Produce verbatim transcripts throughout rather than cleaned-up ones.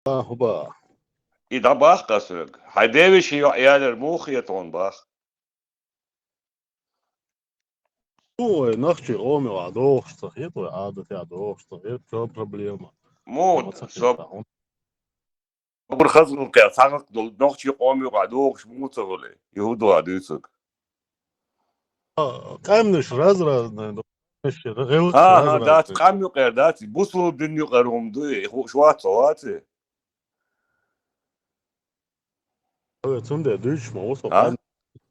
А, хӀуба. И дӀабаккха соьга. Хьайн девешин йоӀ ялар муха хета хьуна бах? Ну, вай нохчий къоме вай догӀуш ца хета, вай Ӏадатехь догӀуш ца хета, чо проблема? Муха ца хета хьуна? Угур хаза гӀуллакхе цхьа гӀуллакх долу нохчий къоме юкъахь догӀуш муха ца хуьлу, и хӀун ду хьан дуьйцург? А, къаьмнаш раз-разный ду. Къаьмнаш гӀиллакхаш ХӀан-хӀа, дац, раз-разный. Къам юкъара дац, бусулба дин юкъара хӀума ду и, хууш вац хьо, вац и? Ой, цундела дуьйцуш ма ву со. А? Къаьм-,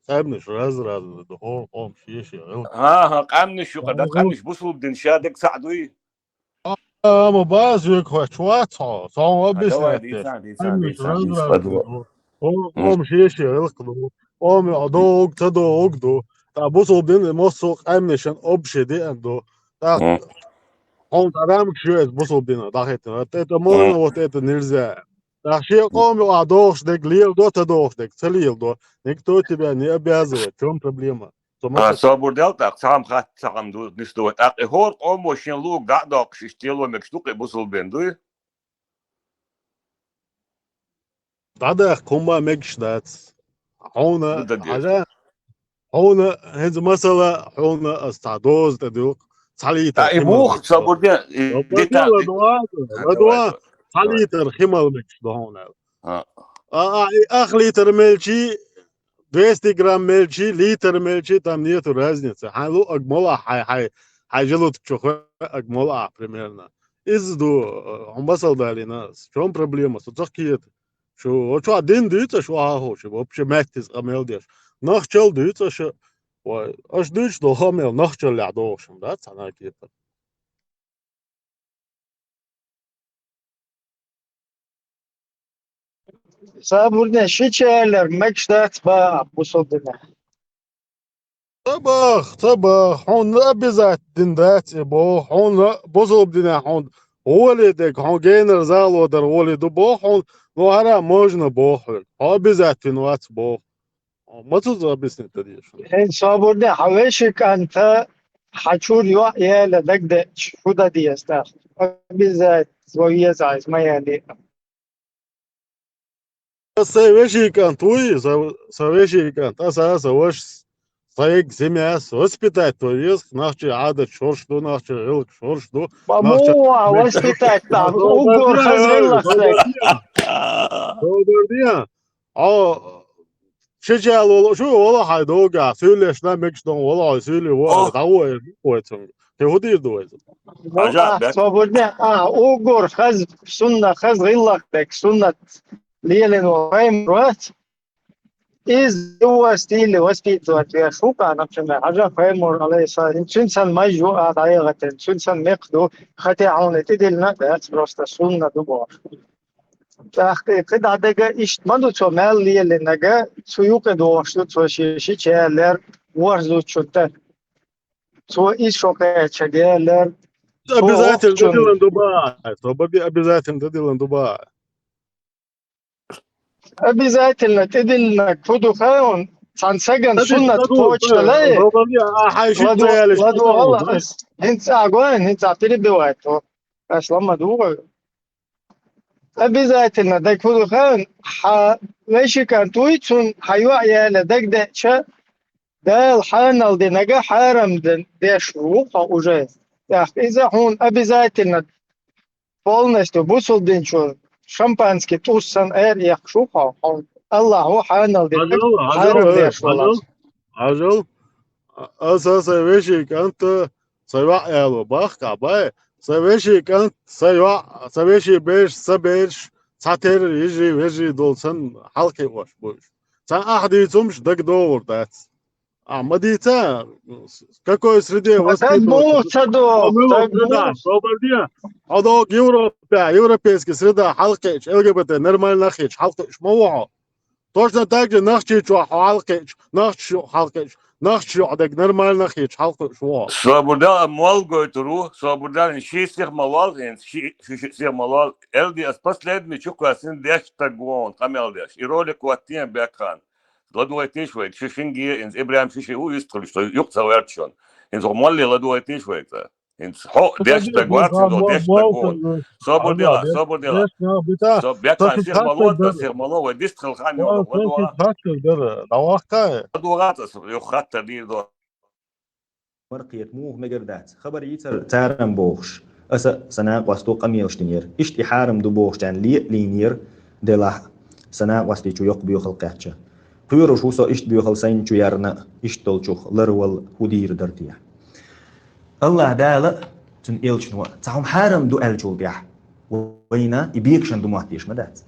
къаьмнаш раз-разный ду, хӀора къоман шен-шен гӀиллакх. ХӀан-хӀа, къаьмнаш юкъара дац, къаьмнаш бусулба дин ша дерг цхьаъ дуй? А, ма база век хӀоьттуш вац хьо, со хьуна объяснять деш. Къаьмнаш раз-разный ду. О, къоман шен-шен гӀиллакх ду. Къоме а догӀург, ца догӀург ду. ТӀаккха бусулба дин массо а къаьмнашна общий деана ду. ТӀаккха хьуна цхьа рамка ю иза бусулба динан дӀахӀиттина. Вот это можно, вот это нельзя. ТӀаккха шен къоме а догӀуш дерг леладо, ца догӀуш дерг ца леладо. Никто тебя не обязывает. В чём проблема? Со ма А, ца собар дел тӀаккха, цхьа хӀума хац, цхьа хӀума ду, нис ду вай. ТӀаккха и хӀора къомо шен луург дӀа а доккхуш, иштта лело мегаш ду-кх и бусулба дин, дуй? ДӀадаккха хӀумма мегаш дац. Хьуна, хьажа, хьуна, хӀинца масала, хьуна ас цхьа доза тӀе дуьллу, цхьа литр хи мала мегаш ду. ЛадогӀа, ладогӀа, цхьа литр хи мала мегаш ду хьуна аьлла. А, а, и ах литр мелчи, двести грамм мелчи, литр мелчи, там нету разницы. Хьайн луъург молахь, хьайн, хьайн, хьайн желудок чу хоьуьйтург молахь примерно. Иза ду, э, хьо масал далийна ас. В чём проблема? Со ца кхета. Шу, о, чохь дин дуьйцу аша, охьа а ховши, вообще меттица къамел деш. Нохчалла дуьйцу аша, вай, аша дуьйцуш долу къамел нохчаллехь догӀуш хӀума дац, цхьана а кепара. Сабурне, шича элар мегаш дац бах бусулба динехь? Ца бах, ца бах, хьуна обязательно дац и боху, хьуна бусулба динехь хьуна гӀоле дерг, хьуна генара зало дар гӀоле ду боху хьуна, ну хӀара можно боху хьоьга, хьо обязательно вац боху. Хьо ма цуьнца объяснить дан дезаш? ХӀинца собарде хьан вешин кӀанта хьан чуьра йоӀ яла дагадеъча, хӀун дан деза тӀаккха? Обязательно веза иза ма яли. Аса сайн вешин кӀант вуй, сан, сан вешин кӀант, аса, сан вашас, сан йига, семьяс воспитать ван веза, нохчийн Ӏадаташ хӀорш ду, нохчийн гӀиллакхаш хӀорш ду. Ма муха воспитать дан, уггар хаза гӀиллакх ду. Собар де. Хьо шича волу шу, вала хьайн догахь, суьйлешна мегаш дон, вала хьайн суьйле ву, дӀаву эр, вай цунга. Кхин хӀун дийр ду вайца? Собарне, а, уггар хаза, сунна хаза гӀиллакх дерг, суннат лелийна волу пайхамар вац. Иза ювас тилли воспитывать веш ву-кх, например, хьажа пайхамар, алейхиссалам, цуьнан маж ю а дӀаягӀатина, цуьнан мекх ду, хати хьуна тӀедиллина а дац, просто сунна ду бохуш. ТӀаккха кхидӀа дага иштта ма ду цо мел лелийнарг, цу юкъа догӀуш ду цо шен шича яьллар ворхӀ зудчунна тӀе. Цо иза шо кхеча яьллар. Обязательно тӀедиллина ду бахьа. Цо баби обязательно тӀедиллина ду бахьа. Обязательно тӀедиллинарг хӀун ду хаьий хьуна? Цхьана сагана суннат кхочушдалай? ЛадогӀал ас. ХӀинца а гой, хӀинца а перебивать ву. Ас ламма дугӀу. Обязательно дерг хӀун ду хаьий хьуна? Хьан вешин кӀант вуй, цунна хьан йоӀ яла дагадеъча, Дала хьанал динарг хьарам деш ву хьо уже. ТӀаккха иза хьуна обязательно полностью бусулба дин чу шампанский тӀус санна эр эккхаш ву хьо, хьо Аллахьо хьанал динарг хьарам деш валахь. Хьажал, аса сайн вешин кӀант, сайн йоӀ яло бахкахь бай, сайн вешин кӀант, сайн йоӀ, сайн вешин бераш, сан бераш, цхьатерра йижи, вежарий долу санна хьалакхиош бу уьш. Цхьана ахь дийца хӀумаш дагадогӀур дац. А, ма дийца, какой среде воспитываться? Ца ду, ца ду. Собар де. Хьо догу Европе, европейский среда хьалакхиъча, Л Г Б Т нормально хеташ хьалакхуьуш ма ву хьо. Точно так же нахчий чохь хьо хьалакхиъча, нахчий чохь хьалакхиъча, нахчий чохь дерг нормально хеташ хьалакхуьуш ву хьо. Собар де, мол гойтур ву, собар де, ши сих ма лол, хӀинца ши, ши, ши сих ма лол. Л Д С последний чу кхоьссина деш стаг ву хьуна, къамел деш. И ролик хӀоттийна бекхан. ЛадогӀийтийша вайга, шу шинге, хӀинца ИбрахӀим ши ши ву, вистхуьлуш, со юкъа ца гӀерта шуна. ХӀинца хӀокху молле ладогӀийтийша вайга цкъа. ХӀинца хьо деш даг вац, хьо деш даг вац. Собар дела, собар дела. Со бекхар сих мало, да сих мало, вай дистхил хан йолу, ва дуа. Ва дуа, ца юх хаттар дийр до. Маркхета муха мегар дац. Хабар йийцар царам бохуш. Аса сан накъосто къамелаш динера. Иштта и хьарам ду бохуш, царна ле а лийнера, делахь а, сан накъостий чу йоккха боьхал кхаьчча. Кхоьруш ву со иштта боьхал сайна чу ярна, иштта долчух ларвал хӀу дийр дара те? АллахӀ Дала а, цуьнан элчано а цхьа хӀума хьарам ду аьллачул тӀаьхьа, вайна и бекашан ду моттийш ма дац.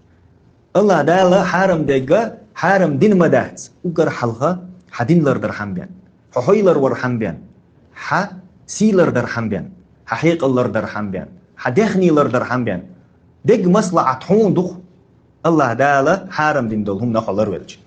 АллахӀ Дала хьарам дегга, хьарам дина ма дац, уггар хьалха хьан дин лардар хьан бен, хьо хьойлар вар хьан бен, хьан сий лардар хьан бен, хьан хьекъал лардар хьан бен, хьан дехний лардар хьан бен. Дегга маслахьат хьуна ду-кх, АллахӀ Дала хьарам дина долу хӀуманах хьо ларвелча.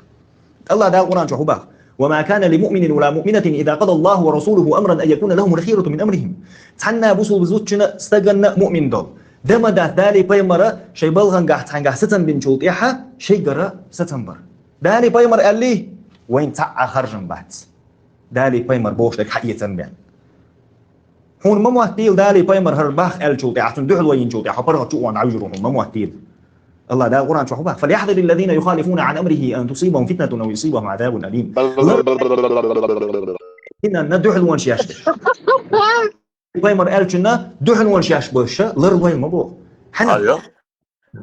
АллахӀ Дала Къуръан чохь хӀу боху: «وما كان لمؤمن ولا مؤمنة إذا قضى الله ورسوله أمرا أن يكون لهم الخيرة من أمرهم». Цхьанна бусулба зудчунна, стаганна, муъмин долу, де ма дац Дала, пайхамара шайн балхангахь цхьаьнгахь сацам бинчул тӀаьхьа шайгара сацам бар. Дала, пайхамара аьллий, вайна цхьа а харжам бац. Дала, пайхамара бохуш дерг хьаэца ма бен. Хьуна ма моттийла Дала, пайхамара хӀара боху аьллачул тӀаьхьа, цунна дуьхьал вайинчул тӀаьхьа, хьо паргӀат чу а вахана дӀавуьжур хьуна ма моттийла. АллахӀ Дала Къуръан чохь боху: «فليحذر الذين يخالفون عن أمره أن تصيبهم فتنة أو يصيبهم عذاب أليم». Динна дуьхьалонаш еш дерш. Пайхамара аьллачунна дуьхьалонаш еш болуш ларлойла ма боху. Хьанна?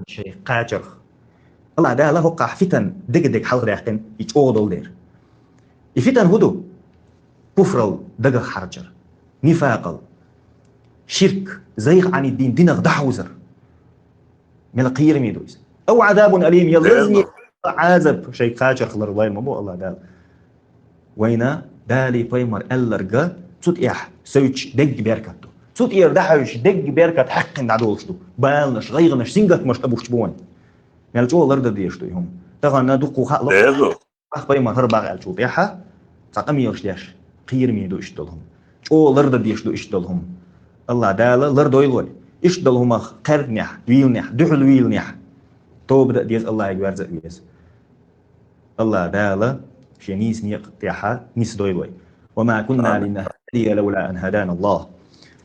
Шайн кхачарх. АллахӀ Дала хӀокхахь фитан дега-дега хьалхадаьккхина, и чӀогӀа долу дера. И фитан хӀун ду? Куфрал дагах хьарчар, нифакъал, ширк, зайгӀа Ӏанид дин динах дӀахьовзар. Мел кхераме ду иза. Ау Ӏазабун алим, я лазаме Ӏазап шайн кхачарх ларлойла ма боху АллахӀ Дала. Вайна Дала, пайхамара аьлларг цу тӀехь совцуш дегга беркат ду. Цу тӀера дӀахьуьйсуш дегга беркат хьаькхна дӀадолуш ду. Баланаш, гӀайгӀанаш, сингаттамаш тӀебухкуш бу вайн. Мел чӀогӀа лардан дезаш ду и хӀума. Тахана дуккха хаа ло. Бах, пайхамара хӀара боху аьллачул тӀаьхьа цхьа къамелаш деш, кхераме ду иштта долу хӀума. ЧӀогӀа лардан дезаш ду иштта долу хӀума. АллахӀ Дала лардойла вай иштта долу хӀумах кхаьрданехь, вийланехь, дуьхьал вийланехь. Тоба дан а деза, АллахӀе верза а веза. АллахӀ Дала шен нийса некъа тӀехь нисдойла вай. «وما كنا لنهتدي لولا أن هدانا الله».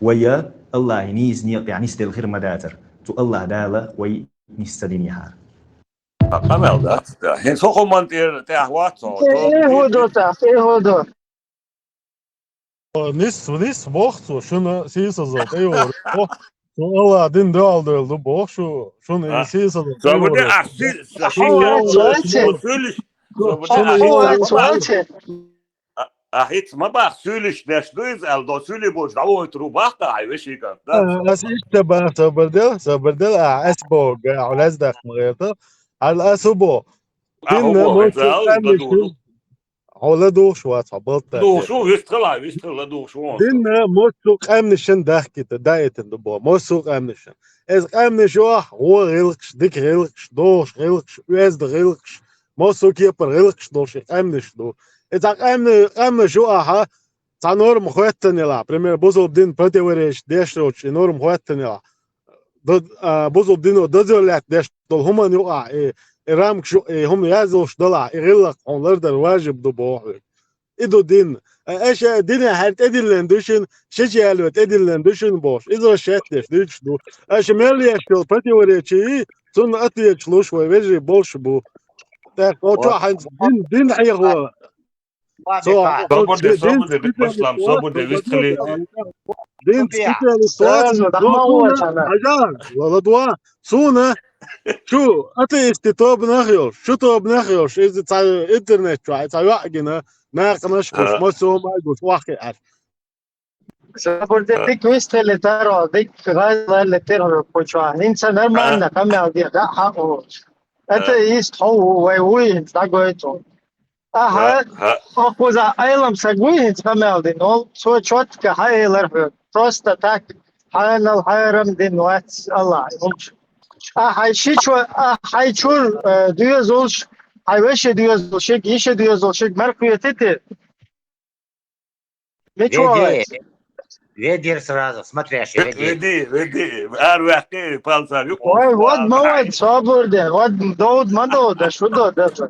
Вай АллахӀе нийса некъа тӀехь нисделла хир ма дацара, цу АллахӀ Дала вай нис ца динехьара. Къамел дац, да. ХӀинца хӀокху хӀуманна тӀера тӀехь вац хьо. Э, хӀун ду тӀаккха, э, хӀун ду? Нис, нис боху цо, шуна сийсазалла тӀейогӀур боху. Цо АллахӀ дин дуьхьал дойла ду боху шу, шуна и сийсазалла тӀейогӀур. Ахь хӀинца ма бах, суьйлиш деш ду иза аьлла, до суьйлий болчу дӀавохуьйтур ву бахка хьайн вешин кӀант, да? Аса иштта бан, собар дел, собар дел, ахь ас боху, хьо лаьцна даккха ма гӀерта. Хьал ас хӀу боху? Динна мостагӀа къаьмнаш ю. Хьо ладугӀуш вац, хьо балт дац. Духуш ву, вистхила, вистхила ладугӀуш ву. Динна массо а къаьмнашна дахкийта, даийтина ду боху, массо а къаьмнашна. Иза къаьмнаш ю ахь, вон гӀиллакхаш, дика гӀиллакхаш, дохуш гӀиллакхаш, оьзда гӀиллакхаш, массо а кепара гӀиллакхаш долуш и къаьмнаш ду. Иза къаьмна-, къаьмнаш ю ахьа, цхьа норма хӀоьттина елахь, пример, бусулба дин противоречит деш йолчу и норма хӀоьттина елахь, д-, а, бусулба дино дозалла лаьтта деш долу хӀуманна юкъахь, и, и рамкаш ю, и хӀума яздалуш далахь, и гӀиллакх хьуна лардар важиб ду боху хьоьга. И ду дин. А, аша дине хьаьр тӀедиллина ду шуна, шича ялве тӀедиллина ду шуна бохуш. Иза шеттеш дуьйцуш ду. Аша мел еш йолу противоречие, цунна ответаш луш вай вежарий болуш бу. ТӀаккха оцу чохь хьайнца дин, дин хьехо. Собар де, собар де, дин, Башлам, собар де, вистхили. Дин специалист вац, сразу, да, суна, хьажа, ладва, суна, шу атеисти тобанах йолуш, шу тобанах йолуш, иза цхьа интернет чохь, цхьа йоӀ гина, накъанаш гуш, массо а хӀума гуш, вахкхи аш. Собар де, дика вистхили таро, дика гӀазлалли тера хӀума кху чохь. ХӀинца нормально къамел де, да, хьакъ ву. Атеист хьо ву, вай вуй хӀинца дӀагойту. Ахьа, хӀа, хӀа. Хьо кхузахь Ӏелам саг вуй хӀинца къамел дина волу, цо чоттика хьаэлар хьоьга. Просто так, хьанал хьарам дина вац АллахӀ, хӀумаш. Ахьа хьайн шичо, ахьа хьайн чур, э, доьзалш, хьайн вешин доьзалшиг, йишин доьзалшиг мара кхетий те? Мича вахийту? Веди, веди сразу, смотрящий, веди. Веди, веди. Ар ваьккхи, палцар юкъа. Ой, вад ма вад, собар де, вад довд ма довда, шу до деза.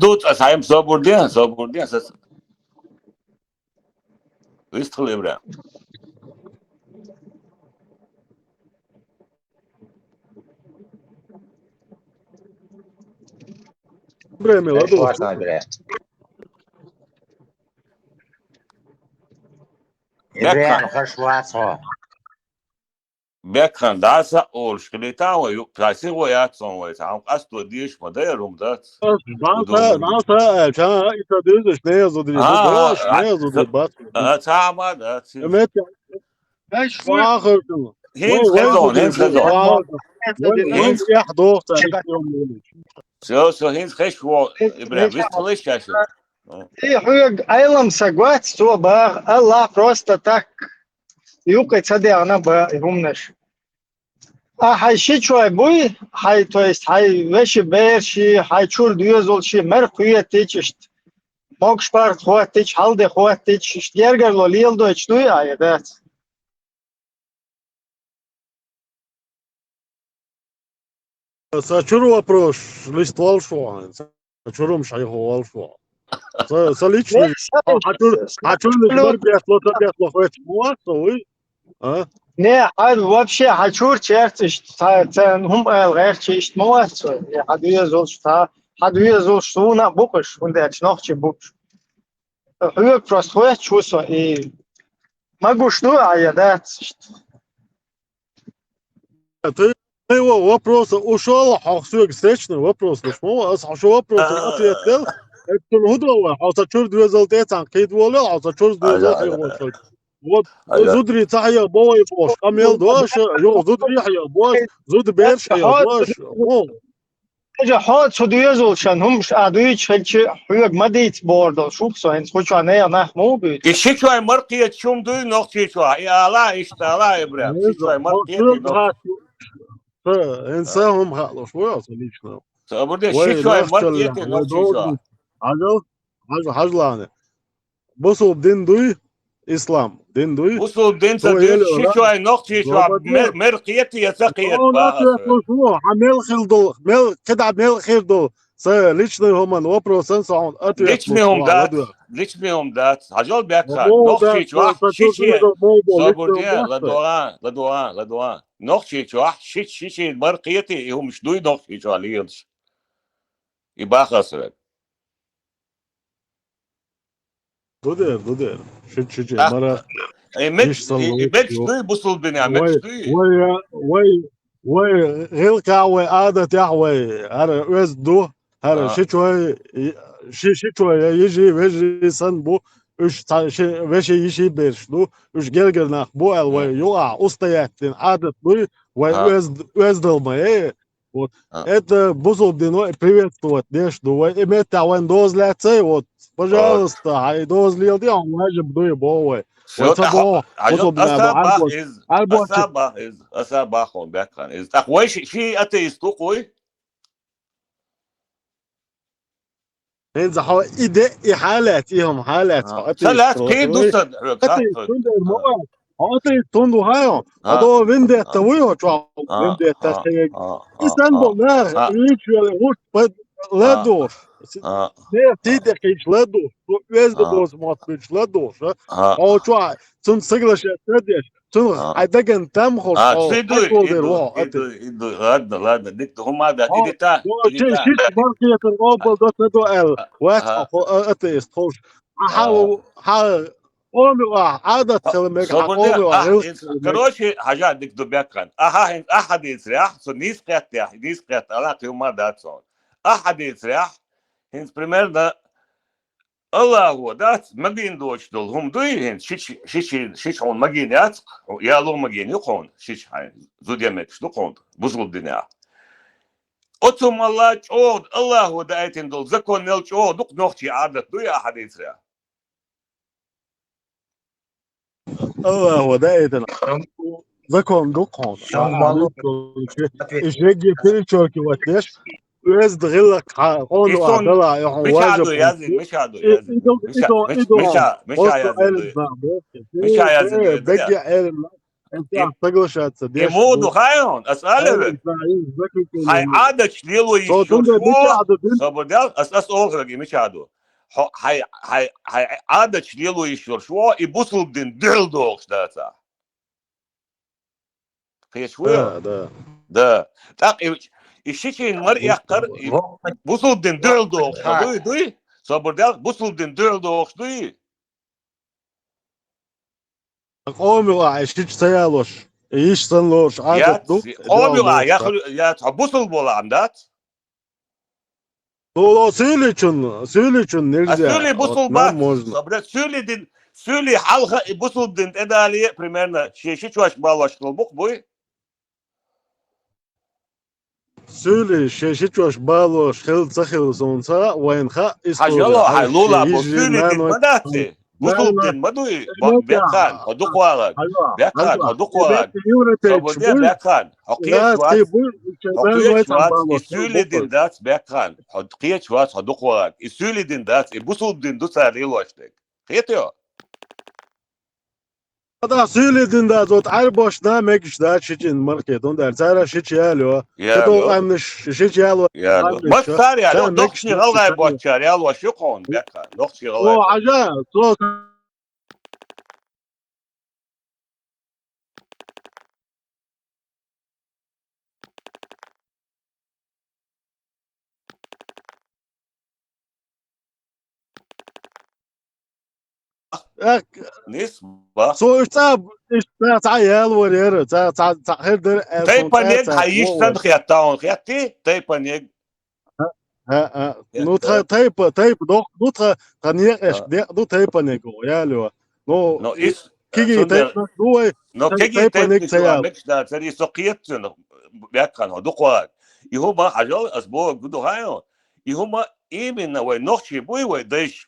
ду цӀа, хьайм собар де, собар де, са. Вистхила, Ибрахим. Ибрахим, ладу. Классно, Ибрахим. Ибрахим, хаш вац хьо. Бекхан, дӀаса олуш хилийтан вай, юкъ, ша сихо яц сон вай, цхьа хӀума къасто дезаш ма дара, хӀума дац. ДӀаса, дӀаса аьлча, а, и ца дуьзуш, не зуди, а, дош, а, не зуди, ца-, бац. А, ца ма дац. Мет-, Ай, шу вахар ду. ХӀинца хезон, хӀинца хезон. Вахар. ХӀинца. Вай, вай, яхь дохта, Всё, всё, хӀинца хеш во, Ибрахим, вистхила шаьш. И хьоьга Ӏелам са гоц, цо баха, Аллах просто так юкъе ца дегӀна ба и хӀуманаш. А хьай ши чой буй, хьай, то есть, хьай веши берши, хьай чура доьзалши, мара кхетича иштта, могуш-паргӀат хӀоттича, хьал де хӀоттича, иштта гергарло леладойтуш дуй а, я дац? Сан чуьра вопрос листа волуш ву хьуна, сан чуьра хӀумаш хьехо волуш ву хьуна. Сан, сан личный, хьан чуьра, хьан чуьра листа бар бехло, ца бехло хӀоьттуш ма вац со, вуй? А? Не, хьан вообще хьан чуьра черца иштта, ца, ца хӀума ала гӀерташ иштта ма вац со. Е хьан доьзалш, ца, хьан доьзалш суна а бу-кх уьш, хӀунда аьлча нохчий бу-кх уьш. Хьоьга просто хӀоьттуш ву со, и ма гуш ду а, я дац иштта? Тхайо вопроса ушал, хьо соьга сечна вопрос луш ма ву, ас хьо шо вопроса ответ дел, это цунна хӀун до вай, хьо сан чуьра доьзал тӀе цхьаьна кхийда волавел, хьо сан чуьра доьзал хьехош. Вот, зударий ца хьеха бо вай бохуш, къамел до аша, юха зударий хьеха бо аша, зуда бераш хьеха бо аша. Хьо Хьажа, хьо цу доьзалшан хӀумаш а дуьйцуш хилча, хьоьга ма дийца бохур долуш ву-кх со, хӀинца кху чохь нехан нах муха буьйцу? И ши чой мара кхеташ хӀума дуй нохчий чохь? И ала, иштта ала, Ибрахим, ши чой мара кхетий нохчий? ХӀинца сан хӀума хаалуш ву со лично. Собар де, ши чой мара кхетий нохчий чохь? Хьажал, хьажа, хьажалани. Бусулба дин дуй, ислам дин дуй. Бусулба дин ца дуьйцу, ши чой нохчий чохь мер-, мер кхета я ца кхета баха. Хьан мел хир ду, мел, кхидӀа мел хир ду, Са личный хӀуман вопросан со хьуна ответ лучу хьуна ладоьгӀна. Личный хӀума дац. Хьажал баьккха. Нохчийчохь шиче. Собар де, ладогӀа, ладогӀа, ладогӀа. Нохчийчохь шича, шичийн мара кхетий, и хӀумаш дуй Нохчийчохь лелаш. И бахара. Ду дер, ду дер. Шича, шича, мара. Э, меч, и меч дуй, бусулба динехь меч дуй. Вай, вай, вай, гӀиллакхехь вай, Ӏадатехь вай, хӀара оьзда ду, хӀара шичой, ши-, шичой, йижи, вежи санна бу, уьш цхьа ши-, веши, йиши берш ду, уьш гергара нах бу аьлла вай юкъахь устоять дина Ӏадат дуй, вай оьзда-, оьздал ма е. Вот. Это бусулба дино приветствовать деш ду вай. И меттехь вайн доза лаьцай, вот, пожалуйста, хьайн доза леладе, хьуна важиб дуй, боху вай. Всё, аса бах иза, аса бах иза, аса бах хьуна баьккхана иза. ТӀаккха вай ши, ши атеист ву-кх вай? ХӀинца хьо и де, и хьалаьц, и хӀума хьалаьц, хьо атеист. Ца лаьц, кхин ду сан хьоьга. Атеист хӀунда ма вац? Хьо атеист хӀунда ву хьайо? Хьо до вендетта вуй хьо чохь, вендетта шайга. И санна болу нах, вича велла гӀуш ладугӀуш. Нехан тидекхийча ладугӀуш, оьзда доцу мотт буьйчу ладугӀуш. Хьо чохь цунна соглашаться деш, цунах хьайн дагана там хӀуш, хьо хьайкхолдер воху атеист. Ладно, ладно, дика ду, хӀума дац, и дита, и дита. Ши-, шича бархетар къобал до ца до аьлла, вац хьо атеист ховш. Хьан, хьан, хьан къоман юкъахь Ӏадат хила мега, хьан къоман юкъахь гӀиллакх хила мега. Короче, хьажа дика ду баьккхана. Ахьа хӀинца, ахьа дийцарехь, со нийса кхеттехь, нийса кхетта, ала кхин хӀума дац хьуна. Ахьа дийцарехь, хӀинца примерно Аллахо дац, магийна доцуш долу хӀума дуй, хӀинца шича, шича, шича хьуна магийна яц, яло магийна ю хьуна, шича хьайн зуда мегаш ду хьуна, бусулба динехь. Оцу малла чӀогӀа Аллахо даийтина долу закон мел чӀогӀа ду-кх нохчийн Ӏадат дуй ахьа дийцарехь? Аллахо даийтина закон ду-кх хьуна. И шегге перечеркивать деш, оьзда гӀиллакх хьан къоман юкъахь дала, и хьуна важа хӀума ду. Мича ду, яздина, мича ду, яздина. Мича, мича, мича яздина. Мича яздина. Соглашаться деш. И муха ду хьайна, ас алаве. Хьайн Ӏадаташ лело йиш йолуш ву, собар дел, ас, ас олу хьоьга, и мича ду. Хьо, хьайн, хьайн, хьайн Ӏадаташ лело йиш йолуш ву, и бусулба дин дуьхьал догӀуш дацахь. Кхеташ ву? Да, да. Да. ТӀаккха и, и шичийн мара эккхар, и бусулба дин дуьхьал догӀуш хьо дуй, дуй? Собар дел, бусулба дин дуьхьал догӀуш дуй? Къоман юкъахь и шича ца ялош, и йиш санна лоруш Ӏадат ду, къоман юкъахь яхар яц, хьо бусулба волу ам дац? Ну, суьйличун, суьйличун нельзя. А суьйли бусулба бац. Можно. Собре, суьйли дин, суьйли хьалха и бусулба дин тӀедале, примерно, шен шичош балош хила бу-кх буй? Суьйли шен шичош балош хила ца хила суна ца хаьа, вайна хаьа, история. Хьажало, хьайн лула бу, суьйли дин ма дац и? Бусулба дин ма дуй? Бекхан, хьо дукха валар. Бекхан, хьо дукха валар. Собар де, бекхан, хьо кхечу вац. Хьо кхечу вац, и суьйли дин дац, бекхан, хьо кхечу вац, хьо дукха валар. И суьйли дин дац, и бусулба дин ду цара лелош дерг. Кхетайо? Ада суьйли дин дац, вот Ӏаьрбошна мегаш дац шичийн мархе, хӀунда аьлча цара шича яло. Яло. Ца долу къаьмнаш шича яло. Яло. Мас цара яло, нохчий гӀалгӀай боцчара ялош ю хьуна, бекхан, нохчий гӀалгӀай. О, хьажа, со Эх, нис бах. Со уьш цӀа, уьш цӀа, цӀа ялор яра, цӀа, цӀа, цӀа хир дара аьлла. Тайпанег хьан йиш санна хетта хьуна, хетти? Тайпанег. А, а, а. Ну, тха-, тайпа, тайпа доккха ду тха, тха некъаш, некъ ду тайпанег, яло. Ну, кегий тайпанег ду вай, но кегий тайпанег ца ял. Мегаш дац, цари со кхетта цуьнан, бекхан, хьо дукха валар. И хӀума хьажал, ас бохург ду хьайо. И хӀума именно вай нохчий буй, вай дайш.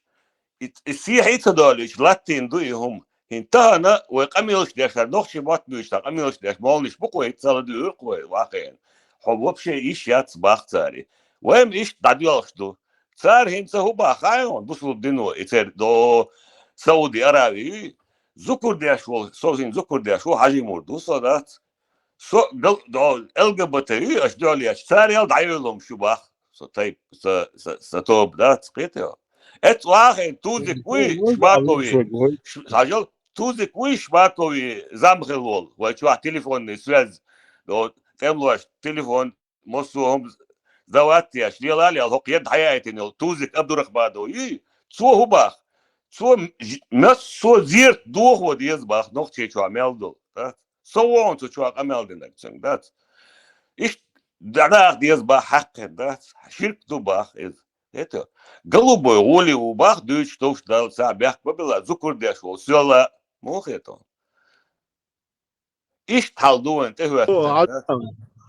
И, и сехьа ца долуьйтуш, латтийна ду и хӀума. ХӀинца тахана вай къамелаш деш, хӀара нохчий мотт буьйцуш, тхан къамелаш деш, молниш бу-кх вай, ца ладуьйгӀура-кх вай, вахийна. Хьо вообще йиш яц бах цари. Вай-м иштта дӀадоьлхуш ду. Цара хӀинца хӀун бах хьайна, бусулба дино, и церан до Сауди Араби, зукар деш волу, со хӀинца зукар деш ву, хьажий мурд ву со, дац. Со гал-, до Л Г Б Т ю, аша дуьхьал еш, царел дӀайолу-м шу бах. со тайп, со, со, со тоба дац, кхетий хьо. Эц вахе Тузик вуй, Шмакови. Ш-, хьажал, Тузик вуй, Шмакови, зам хила волу. Вай чохь телефонный связь. До, тӀемлош телефон, массо а хӀума сдавать еш, лела а лела, хӀокху едда хьаяийтина йолу Тузик Абдурахманов юй. Цо хӀун бах? Цо м-, ж-, массо а зерат дохо деза бах, Нохчийчохь мел долу, дац? Со вон цу чохь къамел динарг цуьнга, дац? Иштта дӀадаха деза бах хьаькхина, дац? Ширк ду бах иза. ХӀета, голубой гӀоли ву бах, дуьйцуш товш Далла цхьа бехк ма била, зукар деш волу, соьлла, муха хета? Иштта хьал ду вайн тӀехӀоьттина, да?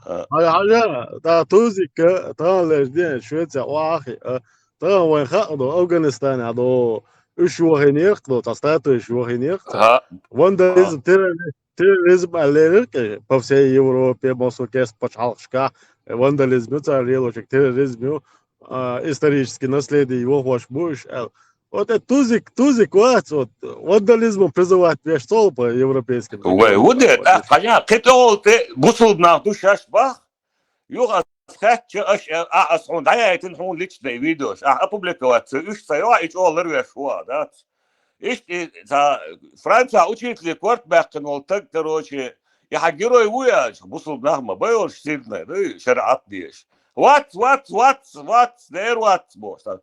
А. Хьажа, хьажа, тӀаккха Тузик, тахана леш ден, Швеция охьахиъа, тахана вайн хаьа ду, Афганистанехь ду, уьш йохийнехь ду, цхьа статуя уьш йохийнехь. Ха. Вандализм, террори-, терроризм аьлла лерира кхин, по всей Европе, массо кест пачхьалкхашкахь, вандализм ю цара лелочуьнга, терроризм ю, а, исторический наследие йохош бу уьш аьлла. Вот это Тузик, Тузик вац, вот, вандализмом призывать веш цо по европейским. Вай, ву де, тӀаккха хьажа, кхин тӀехула тӀе бусулба нах ду шаьш бах. Юха ас хаьттича, аш, а, ас хьуна дӀаяийтина хьуна личный видеош. Ахьа опубликовать ца, уьш ца йо, и чӀогӀа ларвеш ву, а, дац? Иштта и цхьа Францехь учителе корта баьккхина волу таг, короче, и хьан герой ву аьлча, бусулба нах ма бай уьш сирна, ду, шариӀат дезаш. Вац, вац, вац, вац, дер вац, бохуш.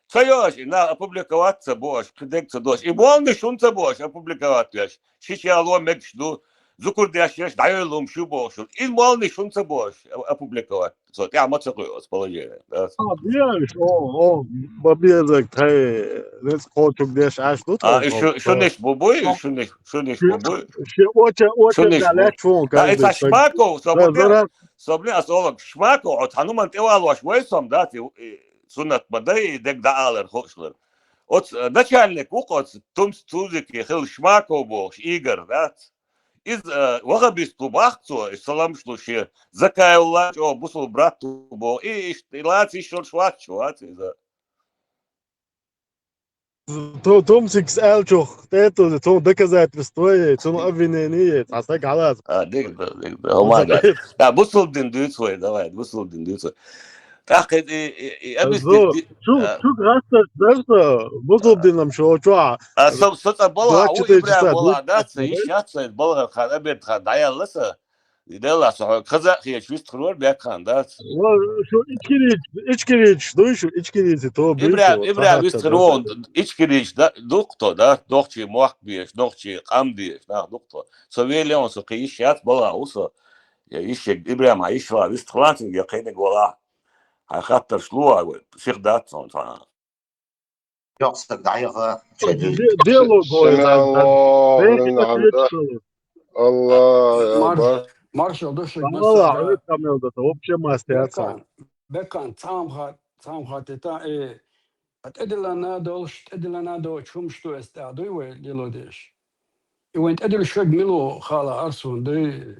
Ца йо аша, и нах опубликовать ца бо аша, кхин дег ца до аша. И молланаш хӀунда ца бо аша опубликовать веш? Шича яло мегаш ду, зукар деш еш дӀайойла хӀума шу бохуш. И молланаш хӀунда ца бо аша опубликовать? Со тӀаьхьа ма ца кхуьу оцу положение, да? А, беш, о, о, ма безаг, тхай, нецкъ кхочуг деш Ӏаш ду А, тхай, и шу-, шуниш бу буй, шуниш, шуниш бу буй. Ши оча, оча Шуниш бу. Лаьтташ вон Да, и ца каждый стаг. Шмаков, со Да, бу бе-, зара- со бу не ас олаг, Шмаков, оц хьан хӀуманна тӀе валош вай сом, да, ти, и, суннат ма дай, и дег дӀаалар хуушлар. Оц, э, начальник ву-кх оц Тумс Тузике хилла Шмаков бохуш, Игорь, дац? Иза, э, вахабист ву бах цо, и саламаш лу шен, Закаевла чӀогӀа бусул брат ву боху, и иштта, и лаца йиш йолуш вац шу, вац иза. Ту-, Тумсикс аьллачух, тӀе ту-, цунна доказательство е, цунна обвинение е, цхьа стаг хьалаца. А, диг да, диг да, хӀума да. Да, бусул дин дуьйцу вай, давай, бусул дин дуьйцу вай. ТӀаккха и, и, и, и объяснить Зо, ди-, чу, а. Чу гӀатташ дар со, бусул динам шо чохь. А, со, со цӀа балха, у двадцать четыре Ибрахим часа вала, да, ца, йиш яц, ца, балгӀар хан, обед хан, дӀаялла са. И делла со хьо, хаза а хеташ, вистхур вара бекхан, да? Ва, шу ичкирийча, ичкирийча дуй шу, ичкирийци то буй Ибрахим, шу, Ибрахим цхьа вистхур хатта вон, ичкирийча да, дукх то, да? Нохчий мохк беш, нохчий къам деш, нах дукх то. Со веле он, со кхин йиш яц, балха у со. Я йиш я, Ибрахим, хьан йиш вала, вистхур ван цуьнга, я кхиниг вала. Хьайн хаттарш луа вай, сих дац он цхьа. Йоккхаг дӀаяха, Де-, диалог вай, Шамал, Аллах, Аллах, Аллах. Марш-, маршал ду шуьга, Аллах, массара. Аллах, Аллах, вообще мастер, Бекхан, Бекхан, цхьа хӀума ха-, цхьа хӀума хаттийта, э, а тӀедиллина долуш, тӀедиллина доцу хӀумаш ду эс тӀехь дуй вай лело деш? И вайн тӀедиллуш верг мила ву хаала арсун дуй?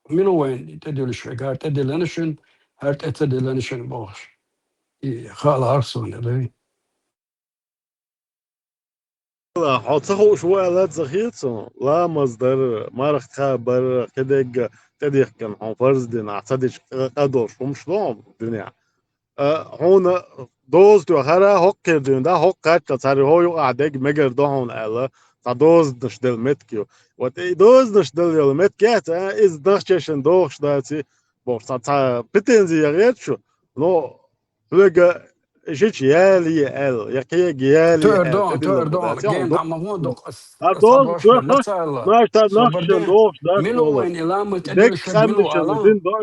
Мила ву вайн тӀедиллуш верг? ХӀара тӀедиллина шуна, хӀара тӀе ца диллина шуна бохуш. И хаала арсун дуй? Хьо ца хууш ву аьлла ца хета суна, ламаз дар, марха кхабар, кхидерг тӀедихкина хьуна фарз дина, ахь ца дича къа-, къа долуш хӀумаш ду хьуна дуьнехь. А, хьуна доза тоьхара хӀокху кхера дуьйна, да, хӀокху кхаччалц хӀара хӀо юкъахь дерг мегар ду хьуна аьлла, цхьа дозанаш делла меттиг ю. Вот и дозанаш делла йолу меттиг яц, а, иза нах чешан дохуш даций, бохуш, цхьа, цхьа претензи ян гӀерта шу, но хьоьга шича ялае аьлла, я кхега ялае Тойр аьлла, дон, тӀедиллина тойр дон, дац, я хьуна ген дохуш. Ма вон докъ ас, А ас доза бошла тоьхна, ма ца аьлла. Наш тар нах чешан дохуш дац, Мила олар. Вайн и ламаз тӀедиллуш верг мила ву ала?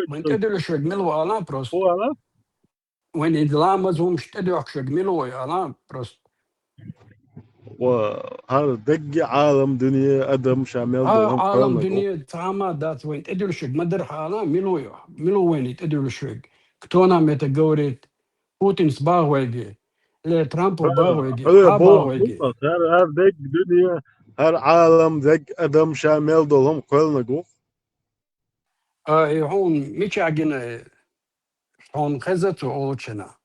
Вайн тӀедиллуш верг мила ву ала просто? Ху ала? Вайн и ламаз хӀумаш тӀедоьхкуш верг мила ву ала просто? Ва, хӀара дегги Ӏалам дуьне, адам ша мел долу хӀума Ӏалам дуьне цхьа хӀума дац вайн тӀедиллуш верг ма дара хьала, мила ву, мила ву вайн и тӀедиллуш верг? Кто нам это говорит? Путинс бах вайге? Ле Трампо бах вайге? Хьа бах вайге? ХӀара, хӀара дегги дуьне, хӀара Ӏалам дегги адам ша мел долу хӀума кхоьллинарг ву-кх. А, и хьуна мичахь гина, хьуна хеза цо олучу хенахь?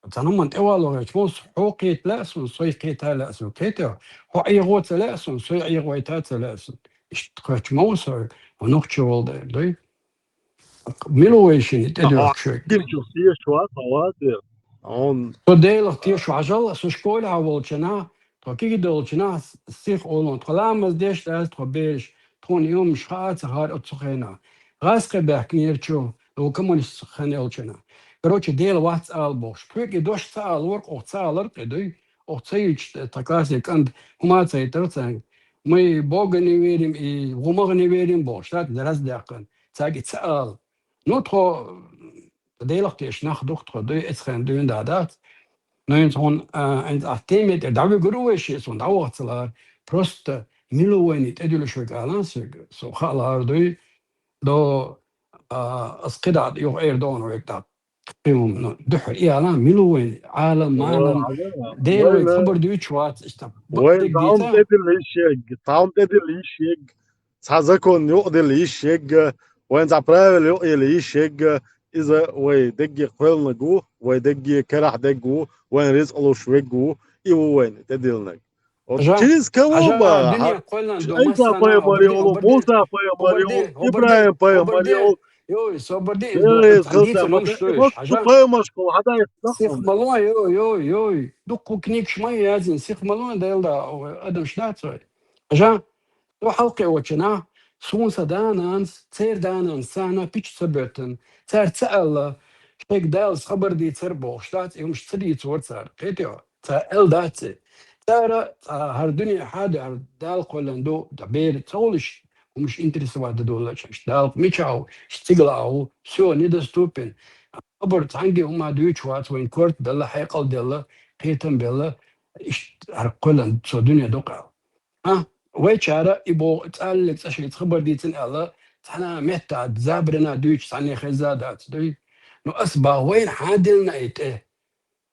Цхьана хӀуманна тӀе вало гӀерташ, муса хьо кхета лаьа суна, со кхета лаьа суна, кхетий хьо? Хьо Ӏехо ца лаьа суна, со Ӏехойта ца лаьа суна. Иштта кхоьчу муса хьо нохчо волу дела, дуй? Мила ву вайшинна тӀедуьгӀуш верг? Кхы чу тешаш вац, хьо вац вер. Хьуна. Со Делах тешаш ву, хьажал, со школе хьа волчу нах, тхо кегий долчу нах, сих олун, тхо ламаз деш дац, тхо бераш, тхуна и хӀумаш хаа ца хаар оцу хенахь. ГӀаз кхин баьхкинера чу, ву коммунист хан йолчу нах. Короче, Дела вац ала бохуш. Тхоьга и дош ца алавора, оха ца алар кхин дуй. Оха ца юьйцуш, тхан классе кӀант хӀума ца йитира цаьрга. Мы Бога не верим и в умах не верим бохуш, да, раздаккхана. Цаьрга и ца ала. Ну, тхо Делах тешаш нах ду-кх тхо, дуй, эцхен дуьйна да дац. Но хӀинца хьуна, а, хӀинца ахь теме тӀе дӀавигур ву вай шен, суна дӀавахцалара. Просто мила ву вайна тӀедуьллуш верг алан соьга, со хаалара дуй. До, а, ас кхидӀа юха эр догӀун вайга тӀаккха. Кхин хӀума, ну, дуьххьара и алан, мила ву вайна, Ӏалам, малам, Дела вайга хабар дуьйцуш вац, иштта. Вайн бакъдерг дийца, тӀедилла йиш ерг, таун тӀедилла йиш ерг. Цхьа закон юкъаделла йиш ерг, вайн цхьа правила юкъаелла йиш ерг, иза вай дегге кхоьллинарг ву, вай дегге карахь дерг ву, вайн рицкъ луш верг ву, и ву вайна тӀедиллинарг. Вот через кого бы, Ӏийса пайхамар йолу, Муса пайхамар йолу, ИбрахӀим пайхамар йолу, Йой, собар де, Делан Ӏеза хилча, ма ду, ма ду, хьажа. Пайхамаршкахула хьадаийтина. Сих ма ло, йой, йой, йой. Дуккха книгаш ма яздина, сих ма ло, Дела да, адамаш дац вай. Хьажа, со хьалкхиочу нах, суна сан да-нанас, церан да-нанас, царна пича ца боьттина, цара ца аьлла, шайга Далас хабар дийцар бохуш дац, и хӀумаш ца дийцора цара. Кхетий хьо? Цара аьлла дац и. Цара, цхьа хӀара дуьне хьада, хӀара Дала кхоьллина ду, ткъа бер ца хуьлуш, хӀумаш интересовать дан долуш, иштта Дала мичахь ву, иштта цигахь ву, всё, недоступен. Хабар цхьаьнгге хӀума дуьйцуш вац, вайн корта делла, хьекъал делла, кхетам белла, иштта хӀара кхоьллина цо дуьне ду-кх аьлла. А? Вайчара и боху цхьаьллиг цӀа шайца хабар дийцина аьлла, цхьана а меттехь, забарана а дуьйцуш цхьанне хезна а дац, дуй? Ну, ас боху, вайна хьан диллина и тӀе?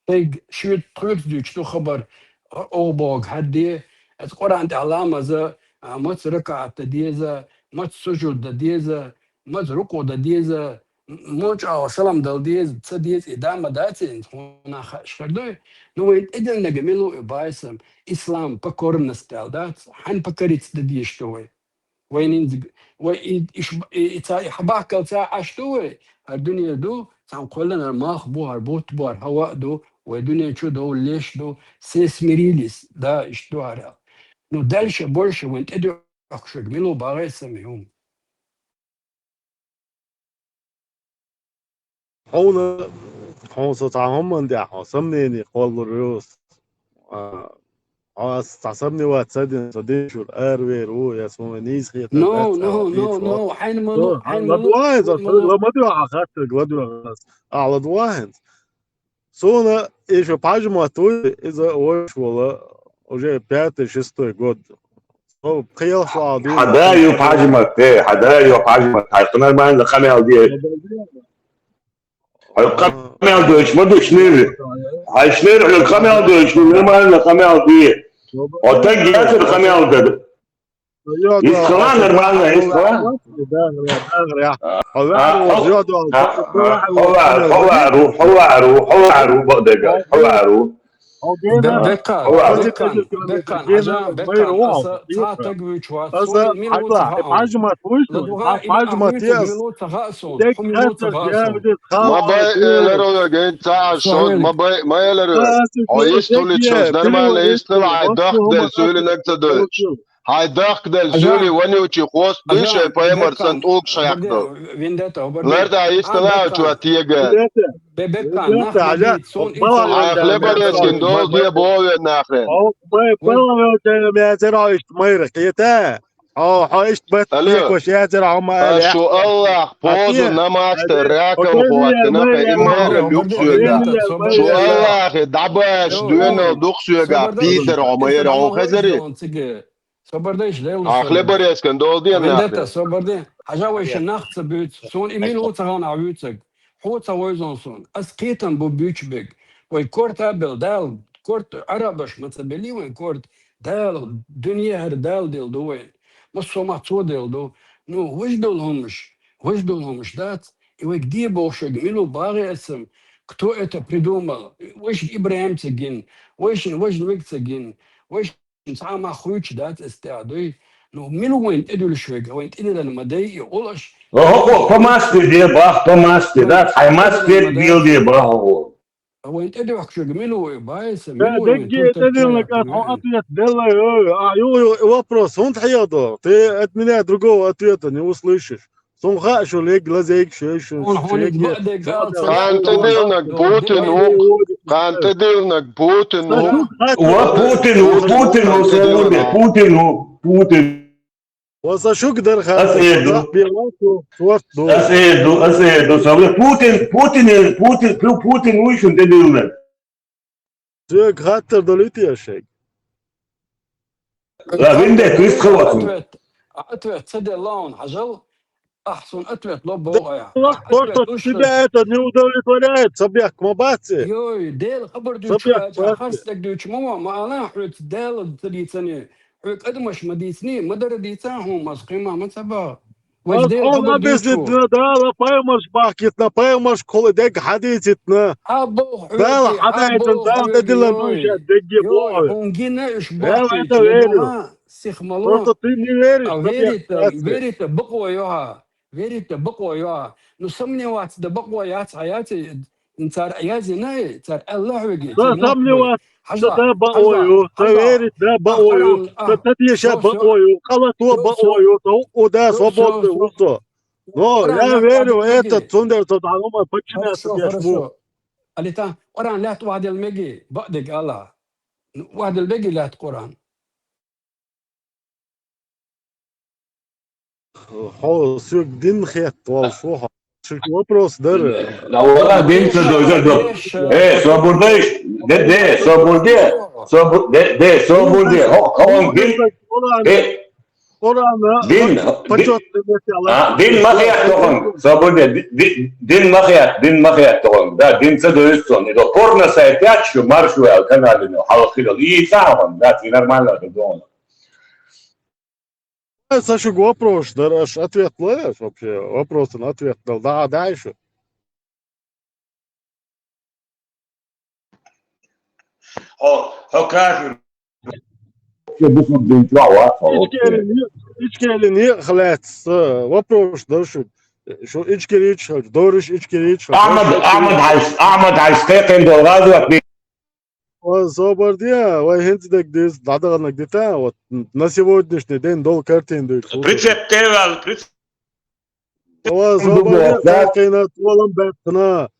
Шайга шуьца, тхоьца дуьйцуш ду хабар, о, о, боху, хьан де, аса Къуръан тӀехь ламаза, а, маца ракаӀат дан деза, маца сужуд дан деза, маца рукъу дан деза, м-, муьлхачу агӀор салам дала деза, ца деза, и да ма дац, хьуна хаьаш хир дуй? Ну, вайн тӀедиллинарг мила ву и, боху ас, ислам, покорность аьлла дац, хьанна покориться дан дезаш ду вай? Вай нинзиг-, вай и, иш-, и, и ца, и хьабахкал ца Ӏаш ду вай? ХӀара дуьне ду, цхьана кхоьллина хӀара малх бу, хӀара бутт бу, хӀара хӀаваъ ду, вай дуьне чу довла леш ду, все смирились, да, иштта ду хӀара. Ну, дальше, больше вайн тӀедуьгӀуш верг мила ву, боху ас, и хӀума. Хьуна, хьуна со цхьа хӀуманна тӀехь хьо сомнени кхоллур ю. А, хьо ас цхьа сомневаться ца дина, со дешур аравер ву, я со вайн нийса хетар дац, no, no, no, no, хьайна ма лу, хьайна ма лу, ладогӀа хӀинца, ладогӀа хӀинца. Ахь ладогӀа хӀинца. Суна и шу Пхьажмат вуй, иза вайша волу уже пятый, шестой год. Со кхелахь вала дуьйна. Хьан да ю Пхьажмат, э, хьан да ю Пхьажмат, хьайх нормально къамел де. Хьо къамел доьчу ма ду шнир. Хьай шнир хьо къамел доьчу, нормально къамел де. Хьо таг яцар къамел дан. Исхала нормально, исхала. Хьовару, хьовару, хьовару, хьовару, бакъдерг, хьовару. Беккан, Беккан, Беккан, хьажа, Беккан, аса цхьа таг вуьйчу вац. Аса хьажа, Пхьажмат вуй шу, Пхьажмат ес. Ма бай, эларо веган, ца шод, ма бай, ма эларо. Хьо иштта хуьлуьйтуш, нормально, иштта хила, хьайн дахка делла суьйлинарг ца дойтуш. Хьайн дахка делла суьйлий ванючий хост дуй шайн пайхамар санна тӀулгаш хьаькхна. Ларда иштта лаучо тега. Хьайн хлеборезкин дола де бове нахрен. Хьо, хьо иштта баттахь кхош яцара хьо ма аьлла. Шу Аллах позу намазта ракал хӀоттина, и майра юкъ соьга. Шу Аллахе дӀабаша доьнал дукха соьга, пийтар хьо майра хьо хезари. Собар дайша, Делла. Ахле барескан долу ден нахе. Вендетта, собар де. Хьажа вай шен нах ца буьйцу. Суна и мила ву ца хана а вуьйцург. Хьо ца войзун суна. Ас кхетам бу буьйцу бег. Вай корта бел Дала, корта Ӏарабаш ма ца бели вайн корта. Дала, дуьне хӀара Дала дел ду вайн. Массо мах цо дел ду. Ну, вуьш долу хӀумаш, вуьш долу хӀумаш дац. И вайга де бохуш вайга мила ву багӀе ас сам. Кто это придумал? Вайшинг ИбрахӀим ца гин, вайшинг важа мег ца гин, вайшинг цхьа а мах хуьйцуш дац ас тӀе а дуй. Ну, мила вайна тӀедуьллуш верг, вайна тӀедиллина ма дай и гӀулаш. Оха по масти де бах, по масти, да, хьай масти бил де бах. Вайна тӀедуьхкаш верг мила ву и, бай са, мила ву и, Дегге тӀедиллина кӀант, хьо ответ делла, а, ю, ю, вопрос, хӀунда хьеха до? Ты от меня другого ответа не услышишь. Сона хаьа шу лег лазейг шу шу Хьона хьона баъ дег ала ца Кхана тӀедиллинарг Путин ву. Кхана тӀедиллинарг Путин ву. Ва Путин ву, Путин ву, Путин ву, Путин. Ва са шуг дар ха. Ас эду. Бела шу сорт ду. Ас эду, ас эду. Савле Путин, Путин, Путин, Пу- Путин ву шун тӀедиллинарг. Цуьг хаттар долуьйту я шег? Ла винде квист хаватун. Ответ, ответ ца делла он хьажал. Ахь сун ответ ло богӀая. Просто тебя это не удовлетворяет, сабьяк ма бац. Йой, Дела хабар дуьйчу, харцлаг дуьйчу ма ма алан хьоьца Дела ца дийцани. Хьоьга адамаш ма дийцни, ма дара дийцан хьуна, ас кхин ма ма ца баха. Вай Дела хабар дуьйчу. Дала пайхамарш бахкитна, пайхамарш кхула дег хьадийцитна. Хьа боху Дала хьоьга, хьадайта, хьа боху Дала хьоьга, тӀедиллина йой, дуьйша дегге йой, боху. хьуна гина уьш Реально боху, это верю. Сихмало. Просто ты не веришь, А что верит, я верит, бакъо йоха. Верит, бакъо йоха. Ну, сомневаться да бакъо яц, а яц, цар язина, цар Аллах веги. Да, сомневаться да бакъо ю, да верит да бакъо ю, да тадеша бакъо ю, къалато бакъо ю, да у да свободный усо. Но я верю, этот цундер тот хьалума подчиняться деш ву. Алита, Къуръан лаьтта вахдел меги, бакъдег Аллах. Ну, вахдел меги лаьтта Къуръан. Хьо суьг дин хетта волуш ву хьо. Шуьга вопрос дара. Да вала дин ца дойзар до. Э, собурдеш, де, де, собурде. Собур де, де, собурде. Хо, хо, дин. Э, Корана Дин, почётный материал. А, дин ма хетта тоханг. Собурде, ди- ди- дин ма хетта, дин ма хетта тоханг. Да, дин ца дойзар сон. Идо порно сайт яц шу, марш ваьл каналино, хьалхилал. И ца хьаван, да, ти нормально да дон. Са шуьга вопрос дара, аш ответ лояш вообще? Вопросана ответ дал. Да, да, шу. О, хо кафир. Ичкери не, ичкери не хлац. Вопрос дара шу. Шу ичкери ич хал, дориш ичкери ич хал. Ахмад, Ахмад Хьайс, Ахмад Хьайс, кхайкхин дол гӀазот. Ва собар диа, вай хӀинца дег диз, дӀадаханаг дита, вот, на сегодняшний день дол картин дуьйцу. Прицеп тевал, прицеп. Ва собар диа, кхайкхина, толам баьккхина,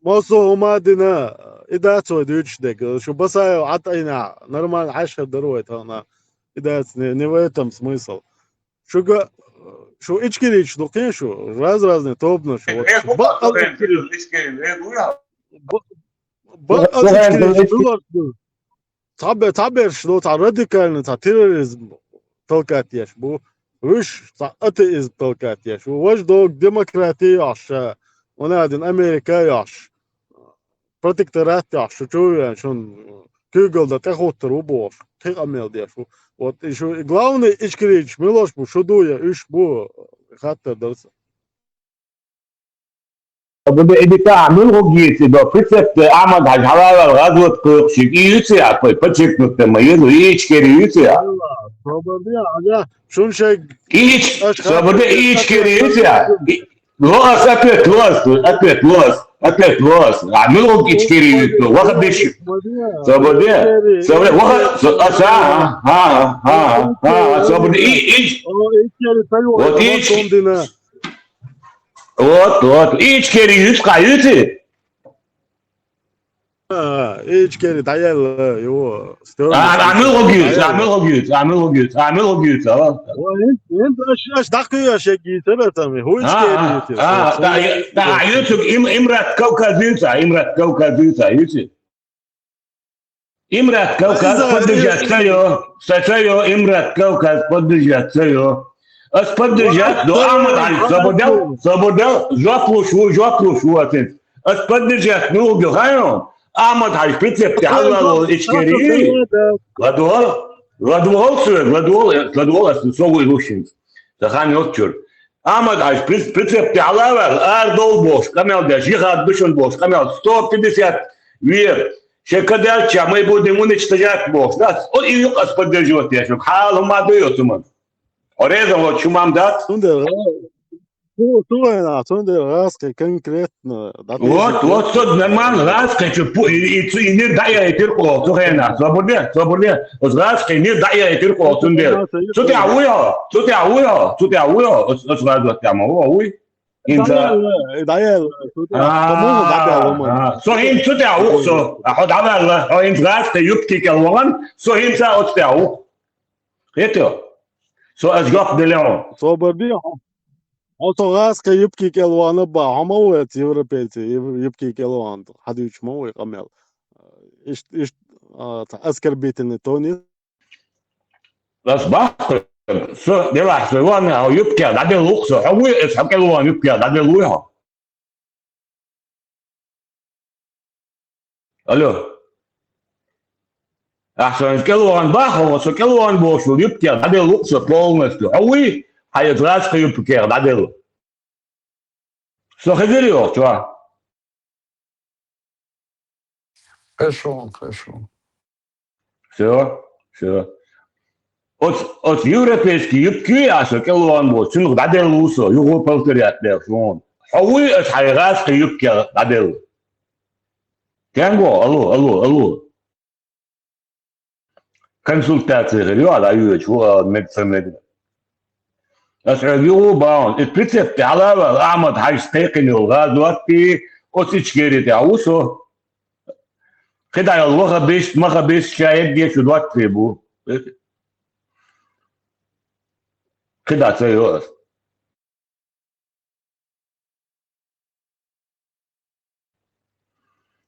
массо хӀума дина, и дац вай дуьйцуш дег. Шу Басаев Ӏатайна, нормально Ӏашхар дара вай тахана. И дац, не, не в этом смысл. Шуга, шу ичкерийча ду кхин шу, раз-разный тобанаш. Вот. Бакъал ичкерийча. Бакъал ичкерийча муьларг ду. Цхьабе-, цхьаберш ду, цхьа радикальный, цхьа терроризм толкать еш бу. Вуьш цхьа атеизм толкать еш бу. Важа дог демократи йош, ша, ванадин Америка йош, протекторат йош, шу чу вен, шун куьйгалла тӀехуттар ву бохуш, кхин къамел деш ву. Вот и шу и главный ичкерийча муьлаш бу, шу ду я уьш бу, хаттар дара сан. Бу де эдита муьлху гийци до прицепте Ахмад Хьажи хьалавал гӀазот кхойкхушиг и юци а, кой подчеркнуть ма йилу, и ичкери юци а. Собар де, ага, шун шег Ич, собар де, и ичкери юци а. Лоас, ответ лоас, ответ лоас, ответ лоас. А муьлху ичкери юци, ваха диш. Собар де, собар де, ваха, со- а, ша, а, а, а, а, собар де, и, и, вот и ич- Вот, вот, ичкери юцкъа юци. А, ичкери дӀаелла, ю. А, а муьлху гийц, а муьлху гийц, а муьлху гийц, а муьлху гийц, а. Ва, ин, ин, аш, аш даккхий аш эггий ца бетами. Ху ичкери юти. А, да, да, а юцуг им, Имрат Кавказ юца, Имрат Кавказ юца, юци. Имрат Кавказ поддержать цайо, са цайо, Имрат Кавказ поддержать цайо. Ас поддержать до Ахмад Хьажи, собурдел, собурдел, жоп луш ву, жоп луш ву атин. Ас поддержать ну гил хайо, Ахмад Хьажи прицепте хьаллало ичкери. Ладугьал, ладугьал суьг, ладугьал, ладугьал ас совгӀа лушин. Ца хан йоцчур. Ахмад Хьажи приц- прицепте хьалавал, ар дол бохуш, къамел деш, жихад душун бохуш, къамел сто пятьдесят вер. Шеко даьлча, мы будем уничтожать бохуш дац. О, и юкъа ас поддерживать деш. Хьал хӀума ду йо цу ман. О, реза вот, шу мам дац. Цундела, цу, цу вайна, цундела гӀазкхи конкретно. Вот, вот, со нормально гӀазкхи чу пу-, и, и, цу, и нир дӀаяхийтира кхо, цу хенахь. Собар де, собар де. Оцу гӀазкхи нир дӀаяхийтира кхо, цундела. Цу тӀехь вуй хьо, цу тӀехь вуй хьо, цу тӀехь вуй хьо, оцу, оцу гӀазот тӀехь ма ву хьо, вуй. ХӀинца. ДӀаял, дӀаял, цу тӀехь. А, со хӀинца цу тӀехь ву-кх со. А хьо дӀаваьлла, хьо хӀинца гӀазкхи юбки кӀел вахана, со хӀинца оцу тӀехь ву-кх. Хетий? Со ас жоп делла хьуна. Собар де хьо. Хьо со гӀазкхи юбки кӀел вахана бан, хьо ма ву эца европейцы, ев-, юбки кӀел вахана, хьадуьйцуш ма ву и къамел. Ишт-, ишт-, а, оскорбительный тон ю. Ас боху, со делахь, со ван, хьо юбкех дӀаделла ву-кх со. Хьо вуй, ас хьо кӀел ван юбкех дӀаделла вуй хьо? Алло. Ахь со кӀел ван боху, со кӀел ван бохуш ву юбкех дӀаделла ву-кх со полностью. Хьо вуй, хьан я гӀазкхи юбкех дӀаделла? Со хезира йоху чохь? Хорошо, хорошо. Всё, всё. Оц, оц европейский юбки а со кӀел ван боху, цунах дӀаделла ву со, юха палтар яц дехаш вон. Хьо вуй ас хьайн гӀазкхи юбкех дӀаделла? Кенго, алло, алло, алло. Консультаци хир ю, ала юьйцу, хӀу ала мега ца мега. Ас хьоьга юха бахьана, и прицеп тӀе хьалаваьлла Ахьмад-Хьаьжас кхайкхина йолу гӀазот, оцу Ичкери тӀехь ву со. КхидӀа йолу вахабисташ, махабисташ ша егге шу доттагӀий бу. КхидӀа ца йо ас.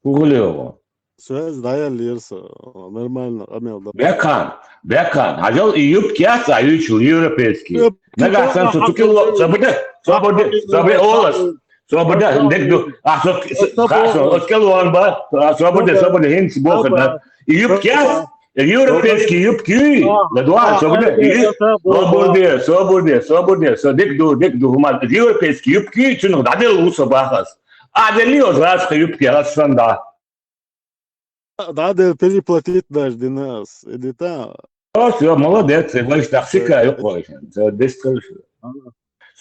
ХӀун хилла ву? Связь дӀаяллера со, нормально къамел дан. Бекхан, Бекхан, хьажал и юбки яц а юьйцуш европейский. Нагахь санна со цу кӀел ван, собар де, собар де, собар де, олас. Собар де, дерг ду. Ахь со, со, со, оцу кӀел ван бан, собар де, собар де, хӀинца боху дан. И юбки яц, европейский юбки, ладугӀа, собар де, собар де, собар де, собар де, со дерг ду, дерг ду, хӀума, европейский юбки, цунах дӀаделла ву со боху ас. А делли оцу гӀазкхи юбки, ас санна дӀа. Да, да, переплатить даже дина ас, и дита. Всё, всё, молодец, и вайша тахсика юкъа вайша. Всё, дестал.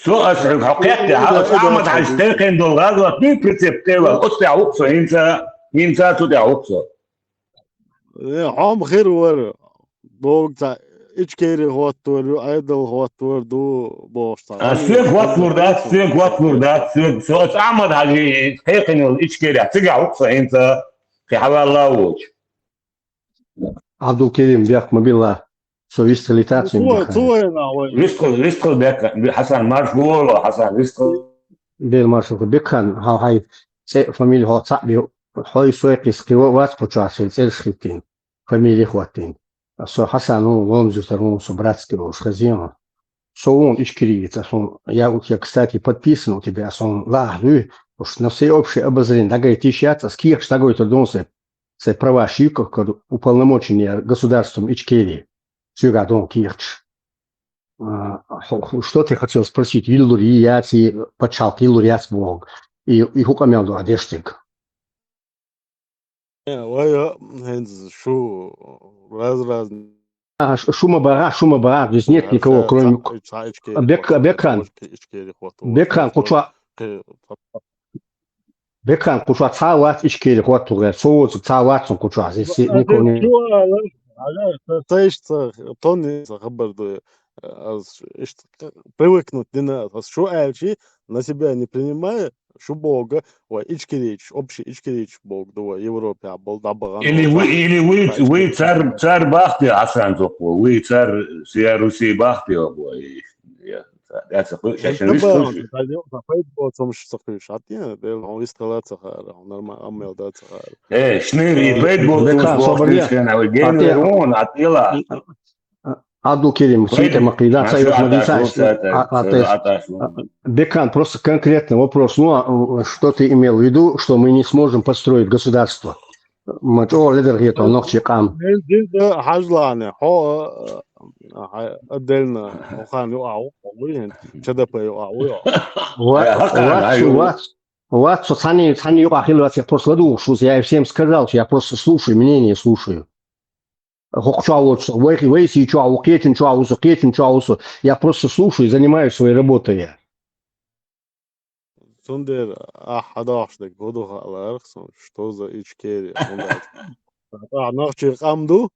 Со ас хьоьга хьо кхетта, хьан ас Ахьмад-Хьаьжас кхайкхина долу гӀазот дуй прицеп тӀе ваьлла, оцу тӀехь ву-кх со, хӀинца, хӀинца цу тӀехь ву-кх со. Э, хьо-м хир вара. Боху цхьа Ичкери хӀоттор ю, Ӏедал хӀоттор ду бохуш цхьа. А, соьга хӀоттор дац, соьга хӀоттор дац, соьга. Со аса Ахьмад-Хьаьжи кхайкхина йолу Ичкерехь, цигахь ву-кх со хӀинца, кхин хьаваьлла а воцуш. Абдулкерим, бехк ма билла, со вистхилийтац вайн бехк. Вистхила, вистхила бехк, Хьасан, марша гӀо, Хьасан, вистхила. Бер маршалла, Бекхан, хьо хьайн цӀе, фамили хьо цхьаъ бен, хьо и сой кхин кхин вац кху чохь шайн цӀераш хӀиттийна. Фамили хӀоттийна. Со Хьасан ву, Ломзуьйтар ву, со братский волуш хезна. Со ву Ичкерийца, ас ву, я у тебя, кстати, подписан у тебя, ас ву лахьа дуй, уж на всеобщее обозрение дӀагайтийша яц, ас кехаташ дӀагойтур ду сайн, сайн праваш юккъахкар уполномоченный государством Ичкерии. Соьгахь ду кехаташ. А, хьо, хьо, что ты хотел спросить? Йиллур яц и пачхьалкх йиллур яц боху. И, и хӀун къамел ду ахь деш дерг? Э, вай, а, хӀинца шу раз-раз. А, ш-, шу ма бахахь, шу ма бахахь, здесь нет никого, кроме... Бек-, Бекхан. Бекхан, кху чохь, Бекхан, кху чохь цхьа а вац Ичкери хӀоттур, со воцург цхьа а вац кху чохь, здесь никого нет. Шу ала, ала, ца, ца иштта, тонна ца хабар ду, аз иштта привыкнуть дина, аз шу аьлчи, на себя не принимаю, шу боху, вай ичкерийчаш, общий ичкерийчаш боху ду вай Европехь болу дӀабахана. Или вы, или вы, вы цар, цар бахти Хьасан зоккхо, вы цар сия Руси бахти вай. Я, я ца хуьйш, шаьш вистхуьйш. Сан пайда боцу хӀумаш ца хуьйш. Хьан тӀе, Дела, хьо вистхила ца хаьара, хьо нормально аммел дан ца хаьара. Э, шнир и пайда боцу хӀумаш бохуш, Бекхан, собар я. Генер вон, а тӀела. Абдулкерим, суьйта ма кхийда, ца йош ма дийца, а, а, а, Бекхан, просто конкретный вопрос. Ну, а, что ты имел в виду, что мы не сможем построить государство? Ма чӀогӀа ледар хетал нохчий къам. Дин, дин, да, хьажлахьа, хьо, а, а, отдельно, хьо хан юкъахь ву, хьо вуй хӀинца, ЧДП юкъахь вуй хьо. Ва-, вац, вац. Вот, со цхьанне, цхьанне юкъа хилла вац, я просто ладугӀуш вуса, я всем сказал, что я просто слушаю, мнение слушаю. ХӀокху чохь волчу со, вай, вай сий чохь ву, кхечун чохь ву со, кхечун чохь ву со. Я просто слушаю, занимаюсь своей работой я. Цундела ахь хьадохуш дерг хӀун ду хааларх сон, что за Ичкерия? ХӀунда аьлча цхьа нохчийн къам ду,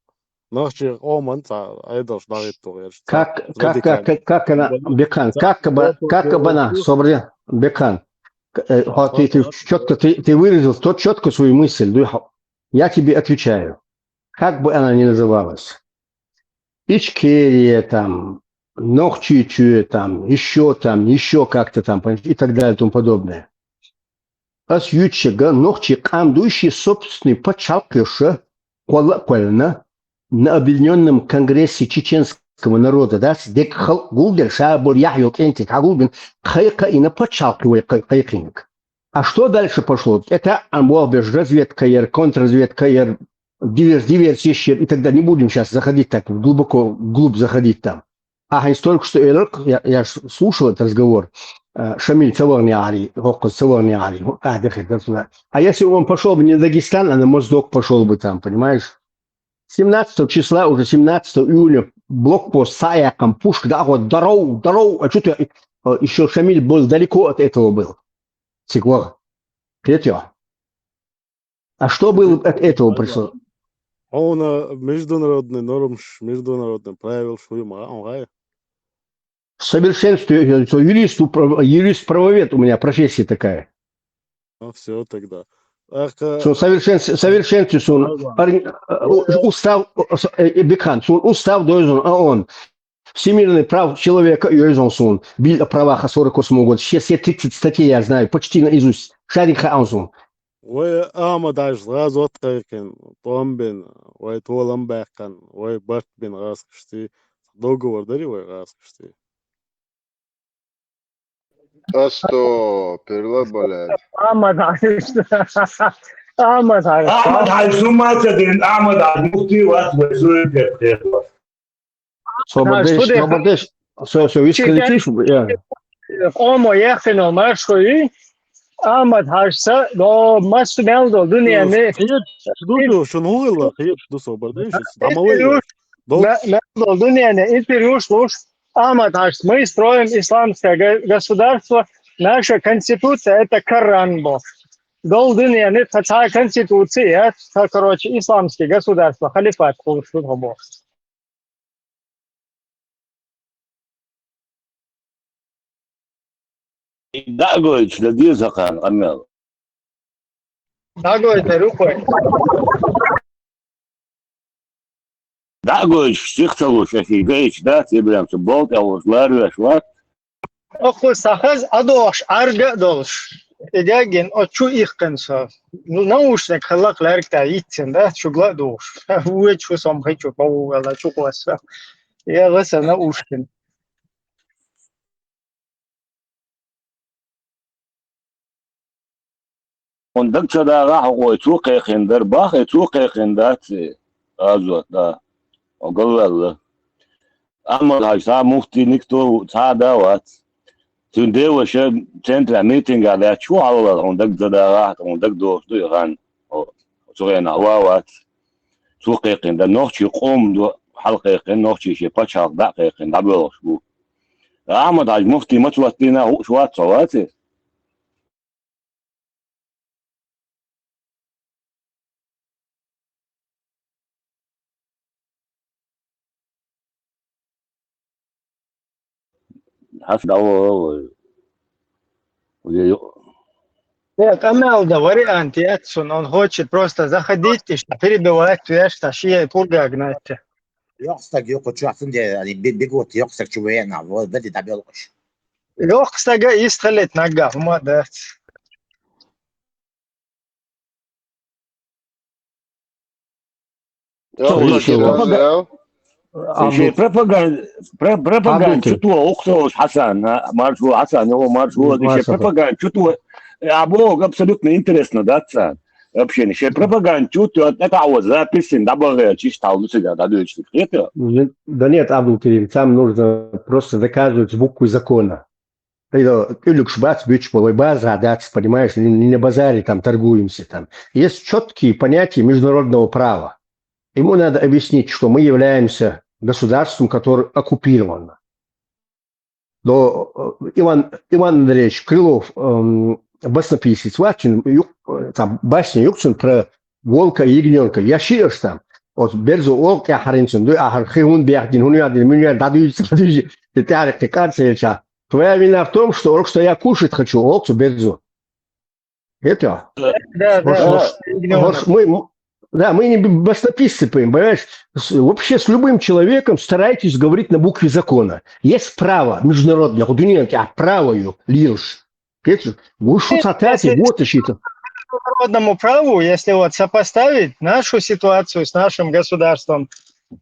нохчийн къоман цхьа Ӏедалш дӀахӀитто гӀерташ. Как, как, как, как, как она, Бекхан, как бы, как бы она, собрал, Бекхан, к-, э, хо-, ты, ты чётко, ты, ты выразил то чётко свою мысль, да, хо-, я тебе отвечаю, как бы она ни называлась, Ичкерия там, Нохчийчоь там, ещё там, ещё как-то там, понимаешь, и так далее и тому подобное. Ас юьйцуш ерг нохчийн къам ду, шен собственный пачхьалкх йолуш, кхолла а кхоьллина, на Объединённом конгрессе чеченского народа, дац, дерг халкъ гулделла, ша болу яхь йолу кӀентий схьагулбина, кхайкхийна пачхьалкх вай кхай-, кхайкхийнарг. А что дальше пошло? ТӀетаьӀӀан болх беш разведка яра, контрразведка яра, диверс-, диверсиш яра и так далее. Не будем щас заходить так глубоко, вглубь заходить там. Ахьа только что элира, я, я ж слушал этот разговор, э, Шамиль ца ваханехьарий, хӀокхуза ца ваханехьарий, хӀу-, а, дехе, да, туда. А если он пошёл бы не в Дагестан, а на Моздок пошёл бы там, понимаешь? Семнадцатого числа, уже семнадцатого июня, блокпост схьа а яьккхина, пушка дӀа а хӀоттийна, даров, даров, а чу тоьхна, э, ещё Шамиль был далеко от этого был. Цига ваха. Кхетий хьо? А что было от этого пришло? Хьуна международный нормаш, международный правилаш хӀун ю ма хаьа? В совершенстве, э, юрист, управ-, юрист-правовед у меня профессия такая. Ну, всё тогда. Ах, э, Со совершенстве, совершенстве сон, Ага. парень, э, у-, устав, э, э, Бекхан, сон устав дойзун, а он. Всемирный прав человека йойзун суна, Билл о правах о сорок восьмого года. Сейчас я тридцать статей я знаю, почти наизусть. Шарик хаьа суна. Вай Ахьмад-Хьаьжас гӀазот кхайкхина, тӀом бина, вай толам баьккхина, вай барт бина гӀазкхашций, договор дарий вай гӀазкхашций? Астагфирулла, блядь. Ахьмад-Хьаьжас. Ахьмад-Хьаьжас. Ахьмад-Хьаьжас, хӀумма ца дина, Ахьмад-Хьаьжас муфтий вац вай суверенитет кхетош. Собар деш, собар деш. Всё, всё, вист хилийта, я. Къомо яьккхина маршо ю. Ахьмад-Хьаьжас, до массо мел долу дуьненна. Кхеташ ду, шуна хӀун хилла? Кхеташ ду собар деш, дӀа ма вай. Интервьюш, ме-, мел долу дуьненна интервьюш луш, Ахьмад-Хьаьжас: «Мы строим исламское га-, государство, наша конституция — это Коран», бо. Долу дуьненна тхан цхьа конституция яц, тхан, короче, исламский государство, халифат хуьлуш ду тхан бо. И дӀа а гойтуш дан деза хьан къамел. ДӀагойтур ю кхой. ДӀа а гойтуш, сих ца луш, аша и гайча дац, Ибрахим, цу болу тӀехь волуш ларвеш вац. Оцу сахаз а дохуш, Ӏарга а долуш. И деггина оцу чу иккхина со. Ну, наушник хилла-кх лаьрга тӀехь йиццина, да, шуьга ла а духуш. Вуьйцу хӀусам хи чу, боввала чу къосса. Я гӀаса наушник. Хьуна дага ца дагӀахь, хьо гӀой цо кхайкхина дара, бах, и цо кхайкхина дац, и азот, да. Хьо галваьлла. Ахьмад-Хьаьжа, цхьа муфтий никто цхьа а да вац. Цуьнан деваша центрехь митингехь лаьтташ ву хьалавала, хьуна дага ца дагӀахь, хьуна дага дохуш ду и хан. Хьо цу хенахь ван вац. Цо кхайкхина дара, нохчийн къоман ду хьалакхайкхина, нохчийн шен пачхьалкх дӀа а кхайкхина, дӀабоьлхуш бу. Ахьмад-Хьаьжа муфтий ма ца хӀоттийна, хууш вац хьо, ваций? Хьаша дӀавахара вай. Вай ю- Э, къамел дан вариант яц цунна, он хочет просто заходить, и что, перебивать, веш, та шиъ пурга гнать. Йоккха стаг ю кху чохь, цундела, али, би-, бегут, йоккха стаг чу веана, вот, дали дӀабелхаш. Йоккха стага ист хилийта наггахь, хӀума дац. Йо, Шен Шен пропаган-, пропаган-, шен пропаганда чу то, укхаза волуш Хьасан, а, марша ву Хьасан, йо, марша ву, шен пропаганда чу то, а, боху, абсолютно интересно дац царна. Вообще, шен пропаганда чу то, тӀе таӀо записин, дӀабахара, чиштахь ду цига, дӀадуьйцуш, хета? Да нет, Абдул-Керим, там нужно просто доказывать буквой закона. э, улюкш бац, бич полой база, да, понимаешь, не, не на базаре там торгуемся там. Есть четкие понятия международного права. Ему надо объяснить, что мы являемся государством, которое оккупировано. Но, э, Иван, Иван Андреевич Крылов, эм, баснописец, вачин, ю-, э, там, басня юксун про волка и ягнёнка. Я шиёш там. Вот берзу олк я харинцун, ду ахар хи хун бяхдин, хун ядин, мюн яд, даду юц, даду юц. Ты тяри, ты карцелча. Твоя вина в том, что олк, что я кушать хочу, олк, берзу. Это? Да, да, Вот, да. вот, вот мы, м, да, мы не баснописцы, понимаешь? С- Вообще с любым человеком старайтесь говорить на букве закона. Есть право международное, вот у неё а право её лишь. Вы что цитаты, вот ищите. Народному праву, если вот сопоставить нашу ситуацию с нашим государством,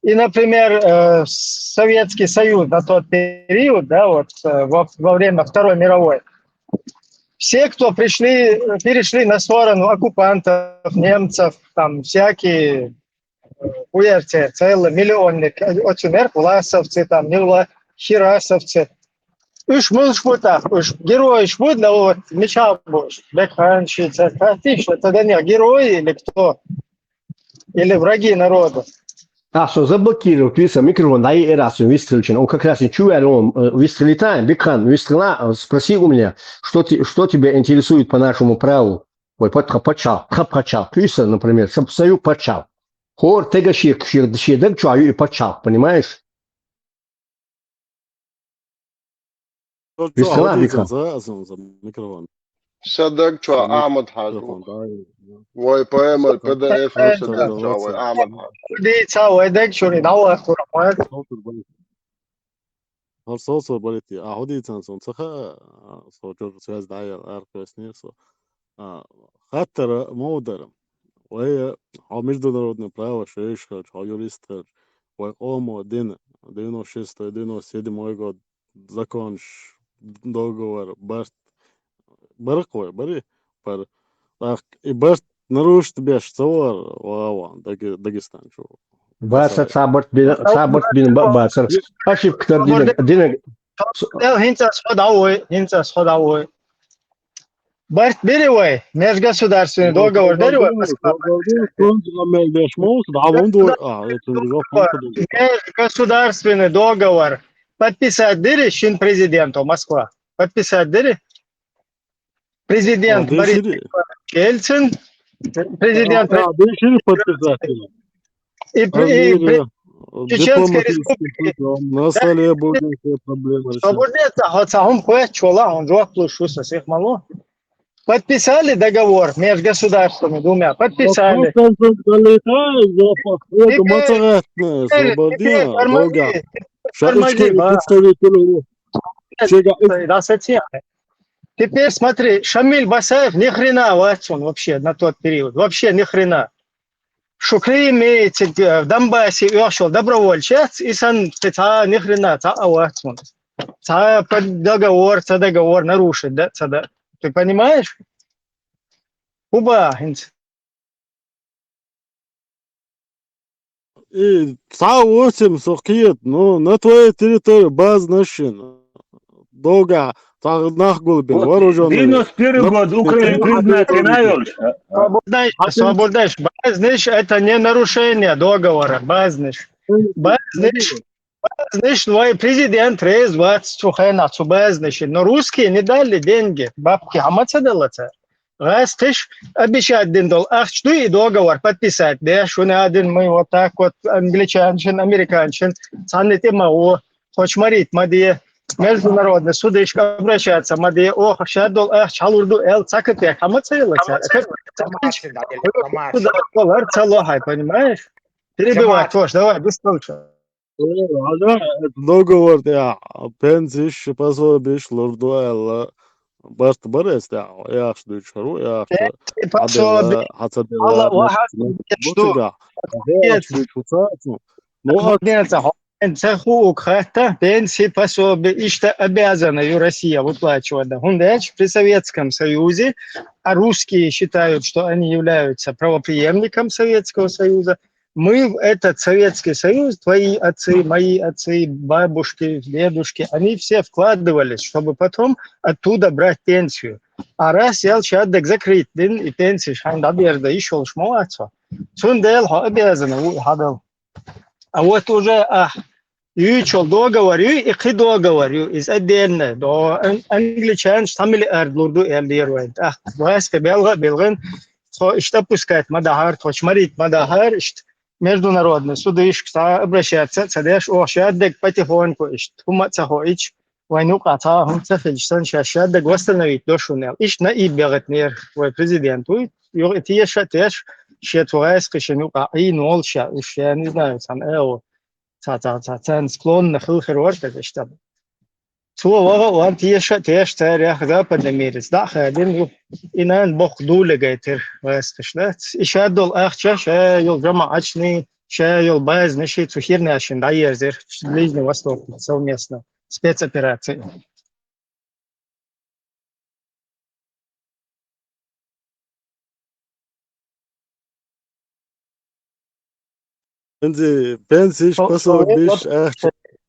и, например, э, Советский Союз на тот период, да, вот э, во, во время Второй мировой, все, кто пришли, перешли на сторону оккупантов, немцев, там всякие э, уерте, целый миллионник, э, оцю мер власовцы, там, не вла, хирасовцы. Уж муж бутах, уж герой уж буд, но вот меча буш, бекханщица, тише, тогда не герои или кто? Или враги народа? А, что заблокировал, Криса, микрофон, дай и раз, выстрелчин. Он как раз не чует, он выстрелитает, бекхан, выстрела, спроси у меня, что, ты, что тебя интересует по нашему праву? Ой, под хапачал, хапачал, Криса, например, сою пачал. Хор тега шир, шир, шир, чуаю и пачал, понимаешь? Бисмилла, микрофон. Микрофон. Садак чуа Ахмад Хажу. Вай поэма П Д Ф садак чуа вай Ахмад Хажу. Ди ца вай даг чури дава кура. Хар соцо балити. А худи цан сон цаха со чур связь даял ар квесни со. А хаттара модер. Вай хо международное право шеш хар, хо юрист хар. Вай омо дин девяносто шестой, девяносто седьмой год законш, договор, барт, барыкъ вай, бари, пар, так, и барт нарушить беш цавар, вава, Даги-, Дагестан, чу. Баца цабарт бин, цабарт бин, ба-, баца. Ошибка динег, динег. Дел хинца сход авой, хинца сход авой. Барт бери вай, межгосударственный договор бери вай. Межгосударственный договор. Подписать дери шин президенту Москва. Подписать дери. Президент Борис Ельцин. Президент. Подписать. И, при- и при- Чеченской Республики. На столе будут все проблемы решать. Свободец, а хоть сахум хуя чула, он жуак плюс шуса всех мало. Подписали договор между государствами двумя. Подписали. Теперь смотри, Шамиль Басаев ни хрена вацун вообще на тот период. Вообще ни хрена. Шукри имеете в Донбассе и ошел добровольчец, и сан ца ни хрена ца вацун. Ца под договор, ца договор нарушить, да, ца да. Ты понимаешь? Уба, хинц. И ца восемь сохиет, ну, на твоей территории баз нащин. Долго, так нах гулбин, вооруженный. Девяносто первый год, Украина признать, Ринаевич. Свободнейш, свободнейш. Базниш — это не нарушение договора, базниш. Базниш, базниш, ну и президент рез вац цухена, цу базниш. Но русские не дали деньги, бабки, а маца дала ца. Раз тыш обещать дин дол, ахч, ну и договор подписать, да, шуна один мы вот так вот, англичанчин, американчин, цанит и мао, хоч марит, мади, международный судышка обращаться, мади, ох, ща дол, ахч, халурду, эл, цакат, я, хамаца, эл, цалохай, понимаешь? Перебивать, Тош, давай, без толча. Договор, я, пенсиш, пособиш, лурду, эл, барт барес, я, я, что чару, я, пособие. Алла, ваха, что? Ну, Цеху Украта, пенсии, пособие, и что обязана и Россия выплачивать. Да, хундач при Советском Союзе, а русские считают, что они являются правопреемником Советского Союза, Мы в этот Советский Союз, твои отцы, мои отцы, бабушки, дедушки, они все вкладывались, чтобы потом оттуда брать пенсию. А раз ял шаддаг закрыть дин, и пенсия шайн даберда ишёлш мовацо. Цун дел хо обязаны у хадал. А вот уже а юйчул договор, ю и хи договор, ю из отдельно. До ан- англичан штамили ард лурду эл дир вайт. А вайс ке белга белган, то ишта пускать мадахар, то чмарит мадахар, ишт международный суды ишк са обращаться, цадеш ох шаддаг потихоньку, ишт хума цахо ич, вайну ката хум цахиль сан шаддаг восстановить дошунел. Ишт на и бегат нер, вай президент, уй, ю и тиеша теш, шет вайс кишен ю ка и нолша, уж я не знаю, сан эо. Ца ца ца цан склонна хыл хер варта дешта. Цо вага ван тиеша теш царях западный мирец. Да хадин ю инан бох дулегайтер вайс кишна. Иша дол ахча ша йол жама ачни, ша йол баз наши цухирна шин да ерзер. Ближний Восток совместно. Спецоперация. Пенси, пенсиш, О, пособиш, о, ах,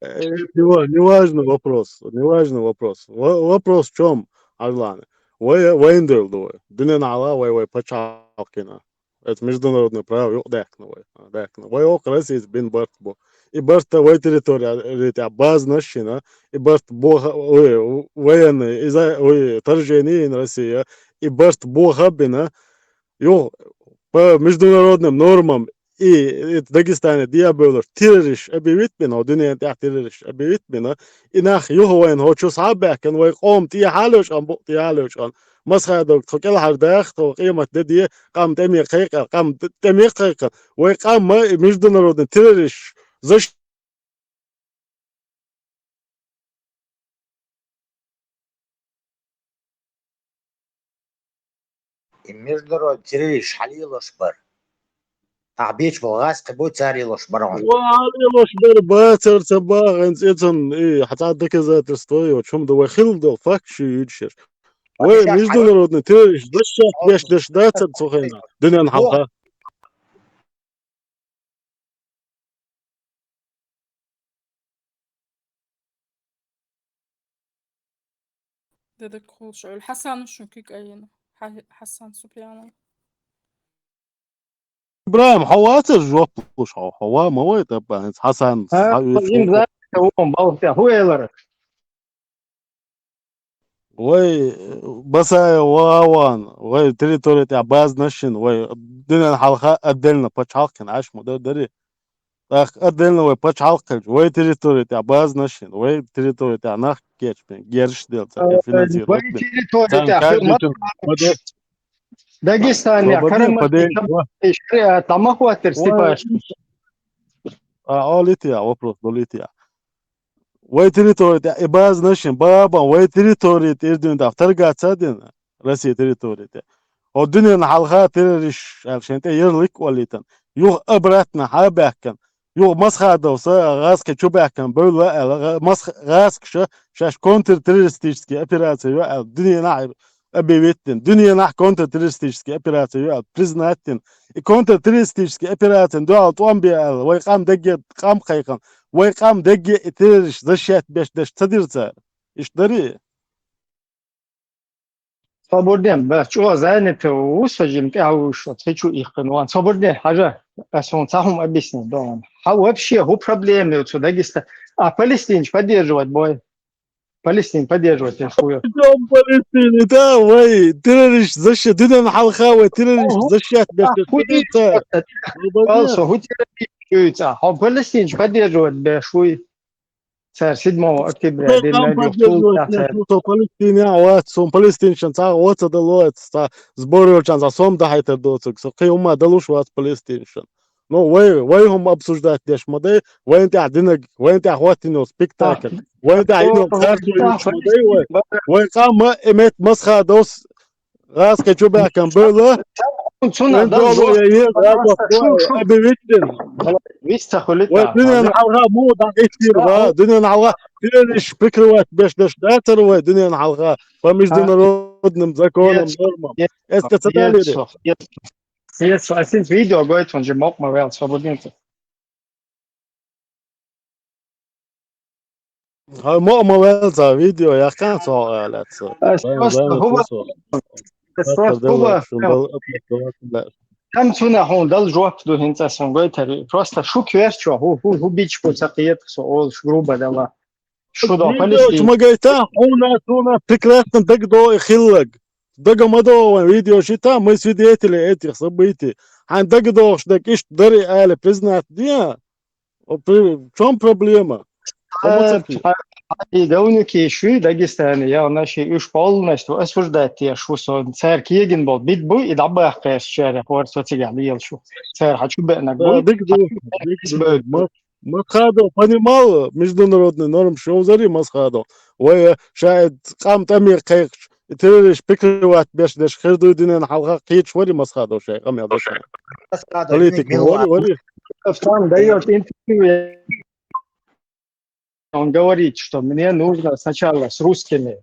э, нева- неважный вопрос, неважный вопрос. Во- Вопрос в чём, Арлан? Вай, вай индел дуэ. Дунен ала вай, вай пачалкина. Это международное право, ё, дехна вай, а, дехна. Вай ок Россия бин барт бо. И барта вай территория, ритя баз нашина, и барт бо, ой, военные, и за, ой, вторжение ин Россия, и барт бо хабина, ё, по международным нормам, и, и Дагестане диаболов террориш объявить бина, о, дунен тях террориш объявить бина, и нах юха вайн хо чус хаббяхкан, вай къом ти халуш ан, бу ти халуш ан. Масхадок, тхо кел хар дах, тхо къимат деди, къам теми кайка, къам теми кайка. Вай къам ма международный террориш защ- И международный террориш халилош бар. Ахбеч болгас кыбу царилош барон. Ва халилош бар, ба цар ца ба, гэнц эцэн, и хата доказательство, и о чём да вай хил дал, факт ши ючер. Вай международный террориш защищать беш деш да цар цухайна. Дунен халха. Дедек хулш. Ол Хасан шун кик айна. Ха- Хасан Супьянов. Ибраим, хаваса жоп луш, хава, хава, ма вай тапа, Хасан, А, ха- ин за он балхта хуэлэр. Вай, э, Басаев, Вагаван, вай территория тя баз нашин, вай дунен халха отдельно пачалкин аш мудар дари. Так, отдельно вай пачалкин, вай территория тя баз нашин, вай территория тя нах кечпин, герш дел, ца Э, финансировать вай бин. Территория Сан тя каждый хурмат тюн, поде- Дагестан, я, Свободный Караман, подей, там, ва. Шариат, там охватер Вай. Степаш. А, олития, вопрос, долития. Вай территория, и баз нашин, бабан, вай территория, ирдин да, вторгаться дин, Россия территория. О дунен халха террориш, алшенте, ярлык валитан. Юх обратно, хабяхкан. Юх масхадовса, газка чубяхкан, бэла, эл, га- мас, газка ша, шаш контртеррористические операции, ю, эл, дунен а, объявить дин. Дунен а контртеррористические операции, ю, эл, признать дин. И контртеррористические операции, дуал, томби, эл, вай къам дэгге, къам хайхан. Вай къам дэгге, и террориш защищать беш, деш, цадирца. Иш дари. Соборден, ба, чуа занято, усажим, тя уш, тхечу их кынуан. Соборден, хажа, асон цахум объясни, дон. Ха вообще, ху проблемы, цу Дагестан. А Палестинч поддерживать бой. Палестин поддерживать, я хуё. Идём Палестине, да, вай, террориш защищать, дунен халха, вай, террориш Ого. Защищать, беш, А, хуй, террориш, да. Алсо, ху террориш, а, хо Палестинч поддерживать, беш, хуй. Цар седьмого октября, день Палестине, найдёт, поддерживать, цар. Палестине, а вот, сон палестинчан, ца, вот, это лоец, ца, сборочан, ца, сом да хайтер доцук, со, кы ума да луш, вот, палестинчан. Ну, вай, вай хум обсуждать деш, мадей, вай тя динаг, вай тя хватинул спектакль, вай тя инул карту юш, мадей, вай, вай кама имеет масха дос, Газка чубякан бэла. Цуна Эн да долу зо- я е, да, да, Шу, шу. Объявить дин. Виста хулита. Вай, дунен халха му да итир, да, дунен халха. Тириш прикрывать беш деш датер вай, дунен халха. По международным законам, Нет. Нормам. Нет. Эске цатали. Нет, нет. Сесо, а синца видео гойтун же мокъа ма вел, свободненько. Хьо мокъа ма вел, цхьа видео яхкан цо аьлла ца. Ас Вайн, просто вайн хӀуба, цо. Ас Хаттар просто хӀуба. Делла шун дал аппарат. Там цуна хьун дал жоп ду хӀинца сан гойтари. Просто шу кверчо, хӀу, хӀу, хӀу бичку ца кхета со, олуш грубо дала. Шу до Видео палестин. Чу ма гайта, хьуна, цуна прекрасно дагадо и хиллаг. Дага ма до вайн видео шита, мы свидетели этих событий. Хьан дагадохуш даг ишт дари аьлла признать де. О, при-, в чём проблема? Хьо ма ца кхета. И говнюки шуй Дагестане, я у наши уж полностью осуждать те шу сон. Цар кегин бол бит буй, и дабах кеш чаре, хор социга лиел шу. Цар хачу бе на Да, гуй, дик ду, хачу бе дик ду. Ма-, Масхадов понимал международный норм шоузари Масхадов. Вай, э, ша, э, къам тӀаме кхайкхаш, и террорист прикрывать беш деш, хир дуй динен хьалха кхечу вари Масхадов шай къамел деш. Масхадов Политик вари, вари. Там даёт интервью. Он говорит, что мне нужно сначала с русскими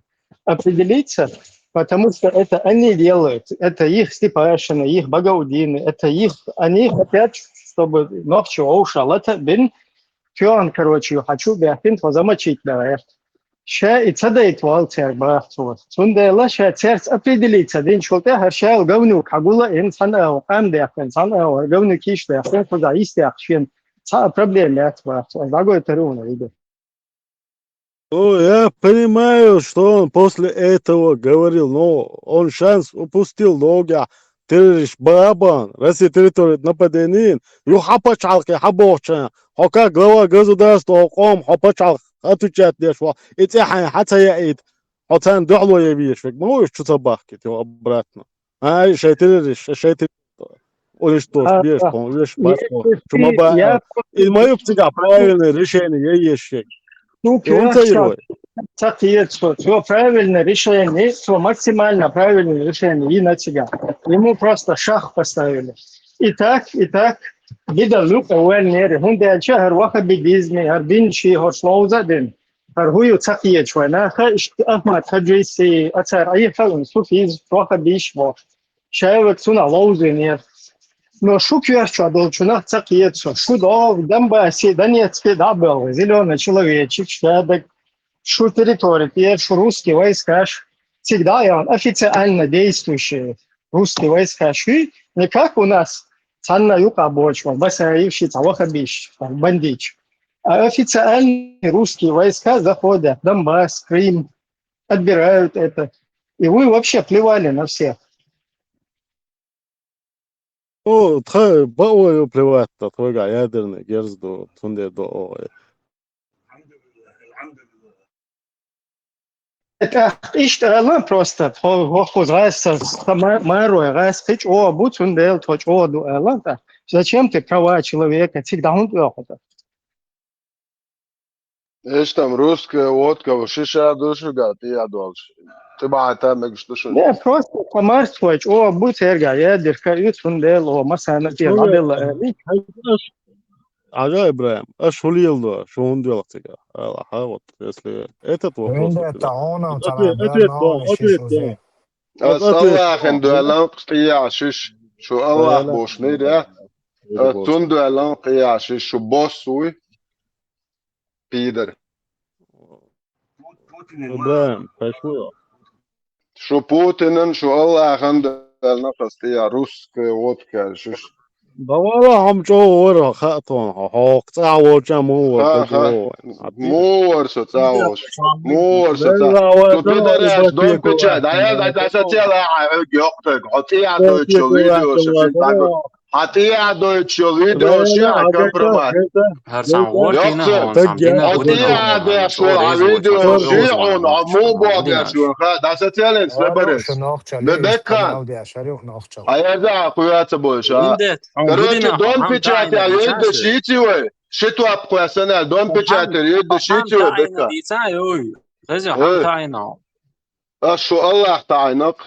определиться, потому что это они делают, это их Степашины, их Багаудины, это их, они хотят, чтобы нохчи оуша лата бин тён, короче, хочу бяхин то замочить, давай. Ша и ца дайт вал цер бахцо. Цундела ша церц определиться динчул тӀе хӀара шаьл говнюк хьагула ин цхьана а къам дехкан, цхьана а говнюк йиш дехкан, кхуза йиш дехкан, шен цхьа а проблема яц бахцо. Багой таруна виду. О, я понимаю, что он после этого говорил, но он шанс упустил, но я террорист бабан, Россия территория нападение, ю хьа пачхьалкхе хьа бохуча, хьо как глава государства, хьо къом, хьо пачхьалкх отвечать деш вал, и цӀе хьайн хьа ца яийта, хьо царна дуьхьало я веш век, ма вуйш чу ца бахкийта, ю обратно. А, шай террорист, шай террорист. Уничтожить А, беш, а. По-моему, веш, Если баско. Чума ты, ба, я а. И мою цига правильное решение я ешек. Ну, И он ца квахча, йой. Ца кхета со, цо правильное решение, цо максимально правильное решение, и на цига. Ему просто шах поставили. И так, и так, бида лука уэльнери, хӀунда аьлча хӀара ваххабидизме, хӀара дин ши хӀорш ловза дин. ХӀара хӀу ю ца кхеташ вай наха, иштта Ахмад Хаджиси, ацар айхьа ун суфизм, ваххабиш бохуш. Шайвак цунах ловзийнера. Но шу коьртачохь долчунах ца кхета со. Шу догӀу Донбассе, Донецке дӀа а боьлху, зелёный человечек, шаьдаг, шу территори тӀера, шу русский войскаш, цига дӀа а яхна, официально действующие русский войскаш хуьй, не как у нас, цхьанна юкъа боцуш ван, Басаев ши цхьа ваххабиш, бандиташ. А официальные русские войска заходят в Донбасс, Крым, отбирают это. И вы вообще плевали на всех. О, тха, баой плевать, тхойга ядерный герз ду, цундела ду, о, э. ТӀаккха иштта ала просто, тхо, хӀокхуза гӀайса, ма-, марой гӀайса кхин чӀогӀа бу, цундела тхо чӀогӀа ду ала, тӀаккха. Зачем ты права человека, цига дӀа хӀунда оьху тӀаккха? Эш там русская водка, шиша ду шуьга, тӀе а долуш. Ты бахьа мегаш ду шуьга. Не, просто комарство, чӀогӀа бу церга, я дирка ю, цундела, о, масана тӀе Ну, ладелла, э, али. Хьажа, Ибрахим, аш хӀу леладо, шу хӀунда велха цига? Ала, хьа, вот, если этот вопрос Винде ответ. Таона, Вот цара ответ, ответ, Бернон, ответ, шиш уже. Ас Аллахьан дуьхьал кху тӀехь шиш, шу Аллахь бошнийра, ас цунна дуьхьал кху тӀехь шиш, шу босс вуй, пидар. Ибрахим, пошли. Шу Путинан, шу Аллахьан дуьхьал кху тӀехь русская водка шиш. Бавала хьо чӀогӀа вара, хаьа тхуна, хьо хьокху цӀахь волча муха вара, Ха, ха. Муха вара со цӀахь волуш? Муха вара со цӀахь? Шу пидараш, дом печать, дӀаял, дӀа, дӀа, социал ахьа хьоьга йоккхуьйту, хьо тӀе а дойтуш йолу видео шу шин тӀаккха. Хьан тӀе а дойтуш йолу видео шу хьан компромат. ХӀара цхьа гӀортина хьуна, цхьа дина хьо тӀе а деш волу хьан видео шу хьуна, хьо муха боху деш ван, ха, дӀа социал ин слабарес. Бебеккан. Хьан ерза а кхуья ца бойша. Короче, дом печать а едда шийци вай. Ши топ кхоьссана аьлла, дом печатер едда шийца йо дика. Дийца, йой, хеза, хьан таӀина. Аш шу Аллах таӀинакх,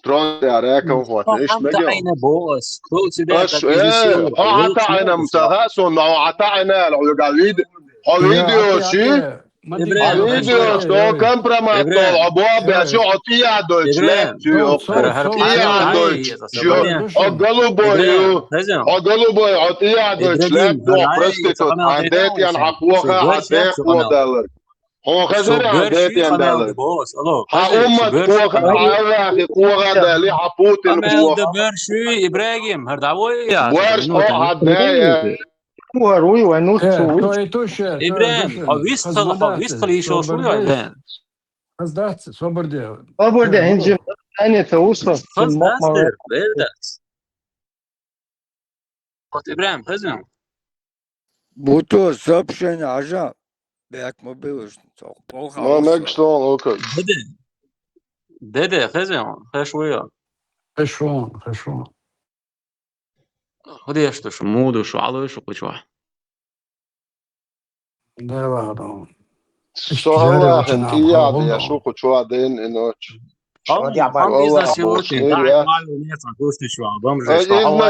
трон тӀера кам хӀотта, иш мегал. ТаӀина бо ас. Аш, э, хьо хьан таӀина, ма ца хаьа суна, хьо хьан таӀина аьлла, хьоьга видео, хьо видео ши? Видео, что компромат, а бо бяшу, а тӀеядойтуш лаьттаю, тӀеядойтуш, а голубой, а голубой, а тӀеядойтуш лаьттаю, проститут, хьан детӀен хьан кхоха, хьан декъо далар. Хьо хезар хьан детӀен далар. Хьан уммат кхоха, хьан Аллахи кхоха дале, хьан Путин кхоха. Барш, Ибрагим, хӀара дӀавой яц. Барш, хьо хьан да я. Вар вуй, вай ну цу вуй. Ибрагим, хьо вистхила, хьо вистхила йиш йолаш вуй, Ибрагим? Аз дац, собар де. Собар де, инжи, ани та уса. Хаз дац, дер дац. Вот Ибрагим, хазим. Буто сообщение ажа, бяк ма билуш, цо полха. Ма уса. Мегаш лон, окей. Деде. Деде, хазим, хеш вуй. Хеш вон, хеш вон. Худеш ду шу, муду шу, алуй шу кхучва. Дела хадо. Со Аллахин тӀеяда я шу кхучва ден и ночь. Аллах, Аллах изнасиловать, бошли, да, я. Аллах,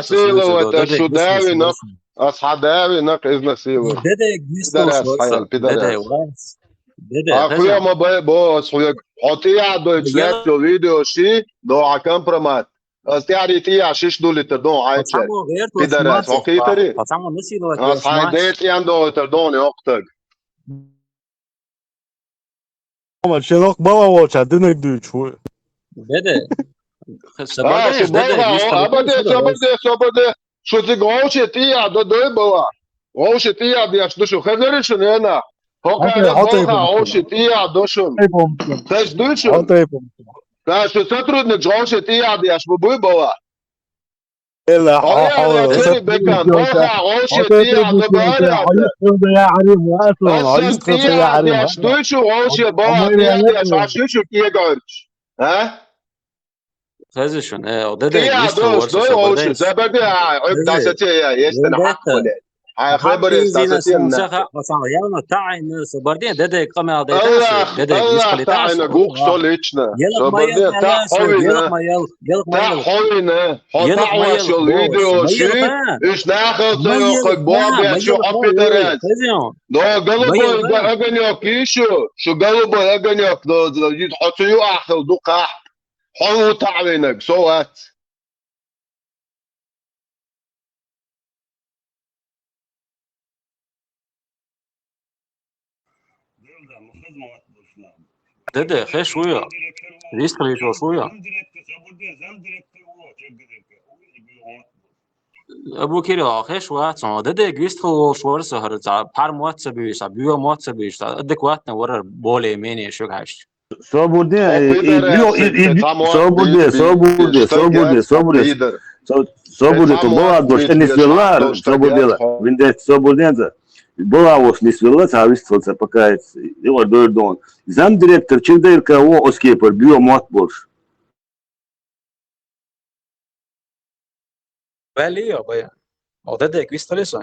изнасиловать, а шу дави нах, ас хьа дави нах изнасиловать. Деде, пидорас, хаял, пидорас. Деде, деде, а хуя ма бай, бо, ас хуя. Хьо тӀеядойтуш лаьттаю видео ши, до а компромат. Ас тӀаьхьарий тӀеяхьа шиш дулийтар дон хьайчаьрга. Пидорас, хьо кхийтарий? Ас хьайн детӀен дойтар дон йоккхатаг. Ма шен лох бала волча динаг дуьйцу вуй. Деде. А, шу балха, а, баде, собар де, собар де. Шу цига вовше тӀеяда дой бала. Вовше тӀеядеш ду шу. Хезари шу нена? Хокхара балха вовше тӀеядо шун. Хезаш дуй шу? Ша шу сотрудник вовше тӀеядеш бу буй бала. Эла, хьо, хьо, хьо, бекан, балха вовше тӀеядо бара. Асан тӀеядеш дуй шу вовше бала тӀеядеш, а шу шу кегойрч. А? Хеза шун, э, о, деде, тӀеядош, дой, вовше, забаде, а, ой, да, сати, я, есть на хак, блядь. А хабар есть, да, сати, на. Саха, асан, явно, таӀина, собар де, деде, къамаьл де, Аллах, деде, Аллах, таӀина, гук, что лично. Собар де, та ховина. Та ховина. Хо та вашо видео ши, уж нахал цо йоккхаг бо бяшо, а пидорас. До голубой огонёк ишу, шу голубой огонёк, до, до, хо цо ю ахал ду кхахь. Хьо ву таӀвинаг, со вац. Деде, хеш вуй? Вистхила йиш йолаш вуй? Абу Кирилл, хеш вац хьо? Деде, вистхила волаш вар со хӀара, цхьа пхьар мотт ца буьйса, буьйса мотт ца буьйса, адекватный варар более-менее шуьга хьаьжча. Собур де, собур де, собур де, собур де, собур де. Собур де, ту бала дош, теннис веллар, собур де, виндет, собур де. Бала вош нис велла, цхьа вистхилца, пока юкъар дойр дон. Замдиректор, чин дайрка, во оскепар, буьйса мотт болш. Валли йо, бая. О, деде, вистхила со.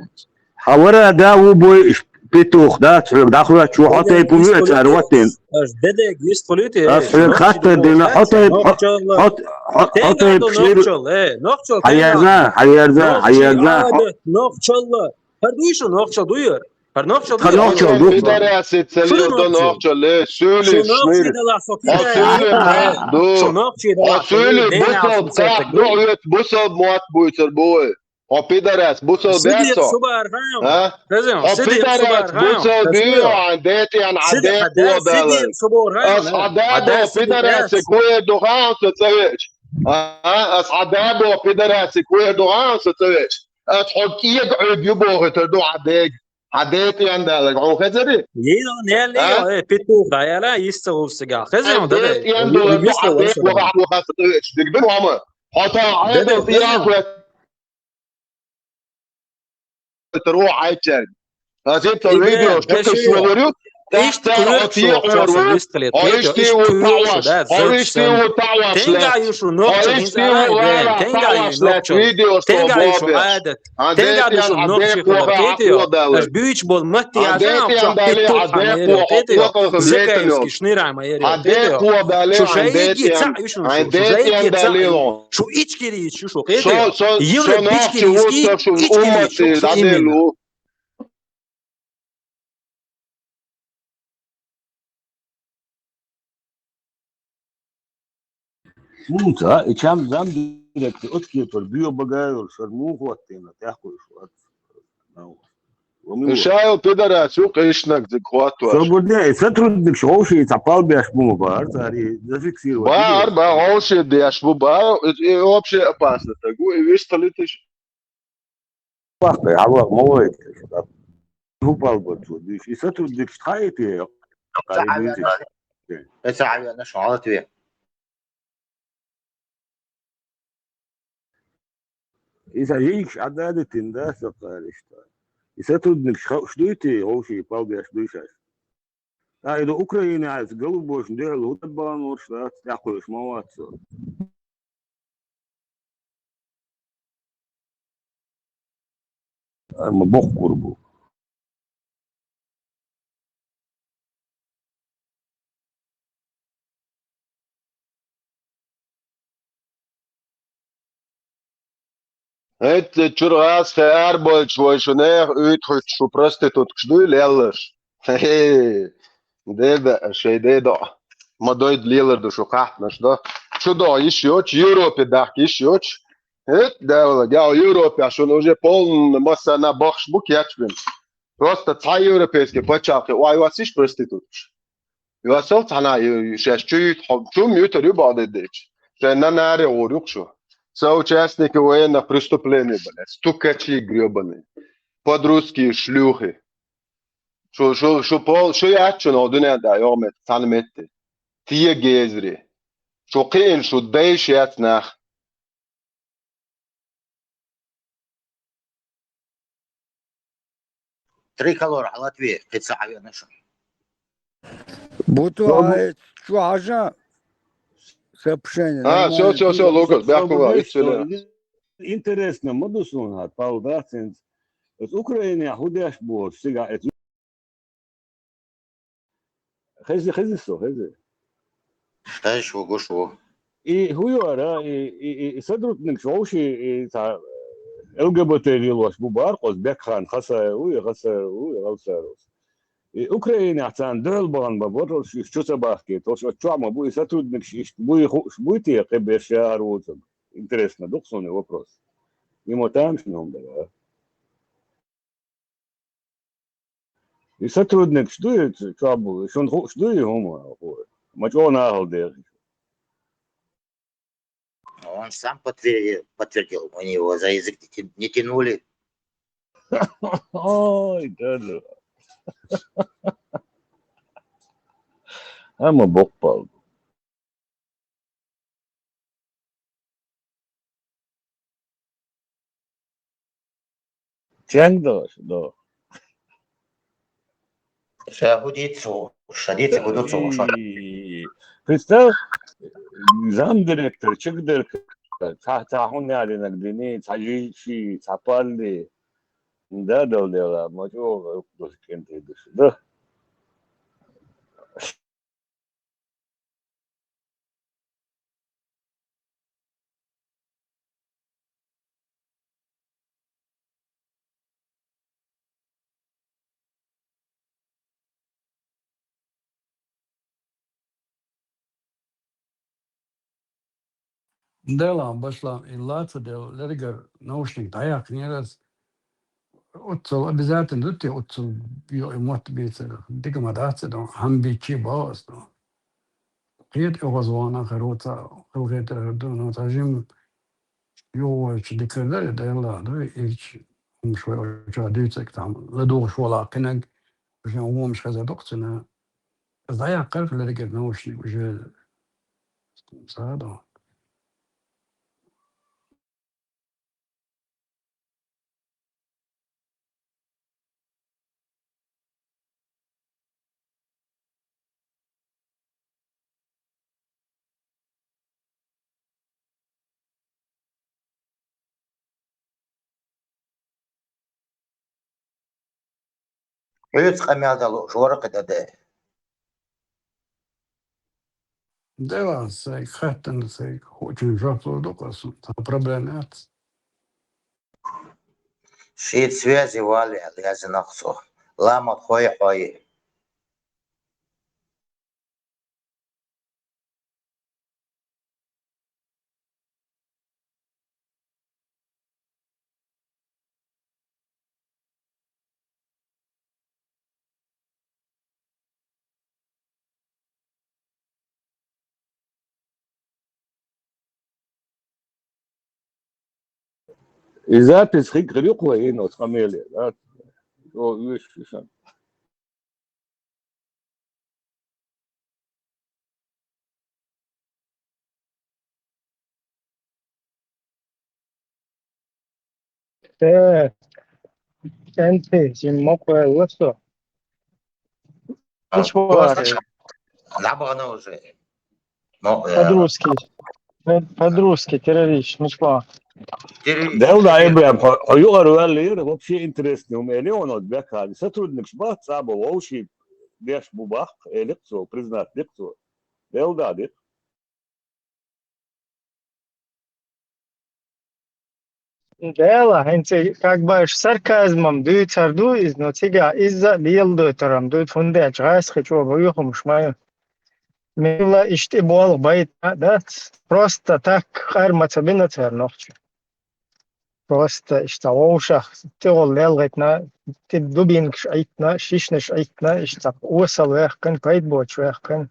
Хьавара да ву бой петух, да, цхьоьга дӀахоьттачо хьо тайпа ву, цар ваттен. Аш деде, вистхила те. Аш хьоьга хаттар дина, хьо тайпа, хьо, хьо, хьо тайпа шнир. Хьаерза, хьаерза, хьаерза. Нохчалла. ХӀара дуй шу, нохчал дуй яр? ХӀара нохчал дуй яр? ХӀара нохчал ду. Пидорас, ца леладо нохчал, э, суьлиш, шнир. Хьо суьлиш, ду. Шо нохчий да. Хьо суьлиш, бусалба цхьаъ, ду хьоьца бусалба мотт буьйцур бу вай. Хьо пидорас, бусалба баьцо. Субар хьан. А? Хьо пидорас, бусалба бий, хьан детӀен хьан декъо далар. Ас хьан дадо пидорас, кхуьер ду хьан со ца веч. А? Ас хьан дадо пидорас, кхуьер ду хьан со ца веч. Ас хьо кӀега Ӏуьйга ю бохуьйтур ду хьан дега. Хьан детӀен далар, хьо хезарий? Йила, нел, йила, э, петух, а, яла, йист ца гӀур сага. Хеза, хьан детӀен далар, хьан дега ваха, ваха со ца веч. Дигбир, мама. Хьо та Ӏедал тӀехьа хӀоьттар ву хьайчаьрга. Хазир, тхо видео чу кхуьссур ю. Иштта кхуьссур ю, хьо иштта ву таӀош, хьо иштта ву таӀош лаьцна. Тенга ю шу нохчал, хьо иштта ву таӀош лаьцна. Видео чу бобеш. Тенга ю шу Ӏадат. Тенга ю шу нохчий хабар, кхетий? Аш буьйч бол матти яжа, хьан детӀен дале, хьан декъо хьо кхоха хӀама летанел. Закаевский шнира ма яри. Хьан декъо дале, хьан детӀен. Шу шайги цаӀ ю шу, шу шайги цаӀ ю. Шу ичкери ю шу, кхетий? Йила бичкери ю, шу уммат шу именно. ХӀунца, и чам зам директор, оцкепар, боьбагайор, шар муха хӀоттийна, тӀехкхуьйш вац. Нау. Ва мила. Шайл пидарас ю къишнаг зиг хӀоттош. Собур де, и сотрудникаш гӀовший цхьа пал беш бу ма баар, цари зафиксировать. Баар, ба, гӀовший деш бу, ба, и, и вообще опасно так, и вишталитиш. Бахкай, хьалвах, ма вайт. Ху пал бацу, диш, и сотрудникаш тхаити. Ца хьавена. Ца хьавена, шо гӀалат ве. Иза йийкаш Ӏададитин да, сакъариста. И сотрудникаш хауш дуйти, гӀовший пал беш дуй шаш. Ай, ду Украина, ай, голубой, дуьхьал, вот балан ворш, да, тӀехкхуьйш ма вац со. Амма боккхур бу. ХӀетте чуьргӀас хе арбойчу вай шу нехан уьйтхуьтту шу проституткаш дуй леллаш. Хе-хе. Деда, шей деда. Ма дойд лелар ду шу кхахтнаш до. Чу до йиш йоч, Европе дахк йиш йоч. ХӀет, Дала, гал Европе шуна уже полн массана бахш бу кечбин. Просто цхьа европейский пачалкхе ой вас йиш проституткаш. Йосал цхьана ю-, ю-, шаьш чу ют хо-, чум ютар ю бахде дечи. Шей на наре гӀур юкшу. Соучастники военных преступлений, блядь. Стукачи грёбаные. Подростки шлюхи. Шу, шу, шу пол, шу яц шуна дуьнен да, йогӀ мет, цхьана метте. Тие гезри. Шу кхиъна, шу дайш яц нах. Триколор, а Латвия, кхин ца хьавена шуна. Буту, ай, чу хьажа сообщение. А, всё, нормально. Всё, всё, Лукас, бяхкува, исцеление. Интересно, ма ду суна хӀара, Павел, да, цинца. Оцу Украинехь хӀун деш бохуш, цига эцу Хези, хези со, хези. Хезаш ву, гуш ву. И хӀун ю ара, и, и, и, и сотрудникаш вовший, и цхьа Л Г Б Т лелош бу бара, кхуза Бекхан Хасаев ву, и Хасаев ву, и Гъалсаров. И Украинехь царна дуьхьал бахана бан бара, уьш чу ца бахкийта, уьш оцу чохь ма бу, и сотрудникаш иштта буй, хууш буй те, кхин беш яхьар ву цунна. Интересно ду-кх суна и вопрос. Имо тамашийна хӀума дара. И сотрудникаш дуй, чохь бу, шуна хууш дуй хӀума, ма чӀогӀа нахала дехаш. Он сам подтвердил, подтвердил, они его за язык не тя-, не тянули. Ой, да, да. Амма боккхал. Чен до, до. Ша хӀун дийца ву, ша дийца хӀун ду цо, шо? И, представь, замдиректор, чугдерка, цхьа, цхьа хӀун ялинарг дини, цхьа жийчи, цхьа палли. Да, дал дела, ма чӀогӀа дус кӀентий дус, да. Делахь, башлахь, и лаца дела, лергара наушник дӀаяьккхинера ас. Оццул обязательно ду те, оццул йо-, и мотт бийцар. Дика ма дац ду, хьан биччи боху ас ду. Кхета оьгӀазвахана хир ву ца, хилхетар хир ду, но цхьа жим юхавойтуш дика хир дара, Делла ду, ирча хӀумаш вай оча дуьйцург там, ладугӀуш вала кхинаг, шен хӀумаш хезар ду-кх цуьнан. Ас дӀаяккхар лергара наушник уже саду. Хьоьца къамел дала лууш вара кхин тӀе де. Дела, сайга хаьттина, сайга хӀуъучун жоп лур ду-кх ас, цхьа проблема яц. Шийтта связи вале, лаьзна-кх цо. Ламат хой хьой. И запись хӀинца хир ю-кх вай, Инос, къамеле, да? О, уьш, уьш. Э, кӀентий, жимма кхоьллу со. А, Ишбарх. Просто набагана уже. Но, э, По-дружески. По-дружески, террорист, Ишбарх. Террорист. Делла да, Ибрахим, хьо, хьо юкъара ваьллера, вообще интересный хӀума, эле оно бекали. Сотрудникаш бац, цхьаболу вовшийн деш бу баккха, элира цо, признать дира цо. Делла да, дира. Дела, хӀинца, как бы, уьш сарказмом дуьйцур ду иза, но цигахь иза а леладойтург ду, хӀунда аьлча гӀазкхи чӀогӀа боьхамаш ма ю. Милла иштта и болх байта а дац. Просто так къар ма ца бина цара нохчо. Просто иштта вовшах тӀехула лелгӀайтина, тӀе дубинкаш Ӏиттина, шишнаш Ӏиттина, иштта осал ваьккхина, пайда боцуш ваьккхина.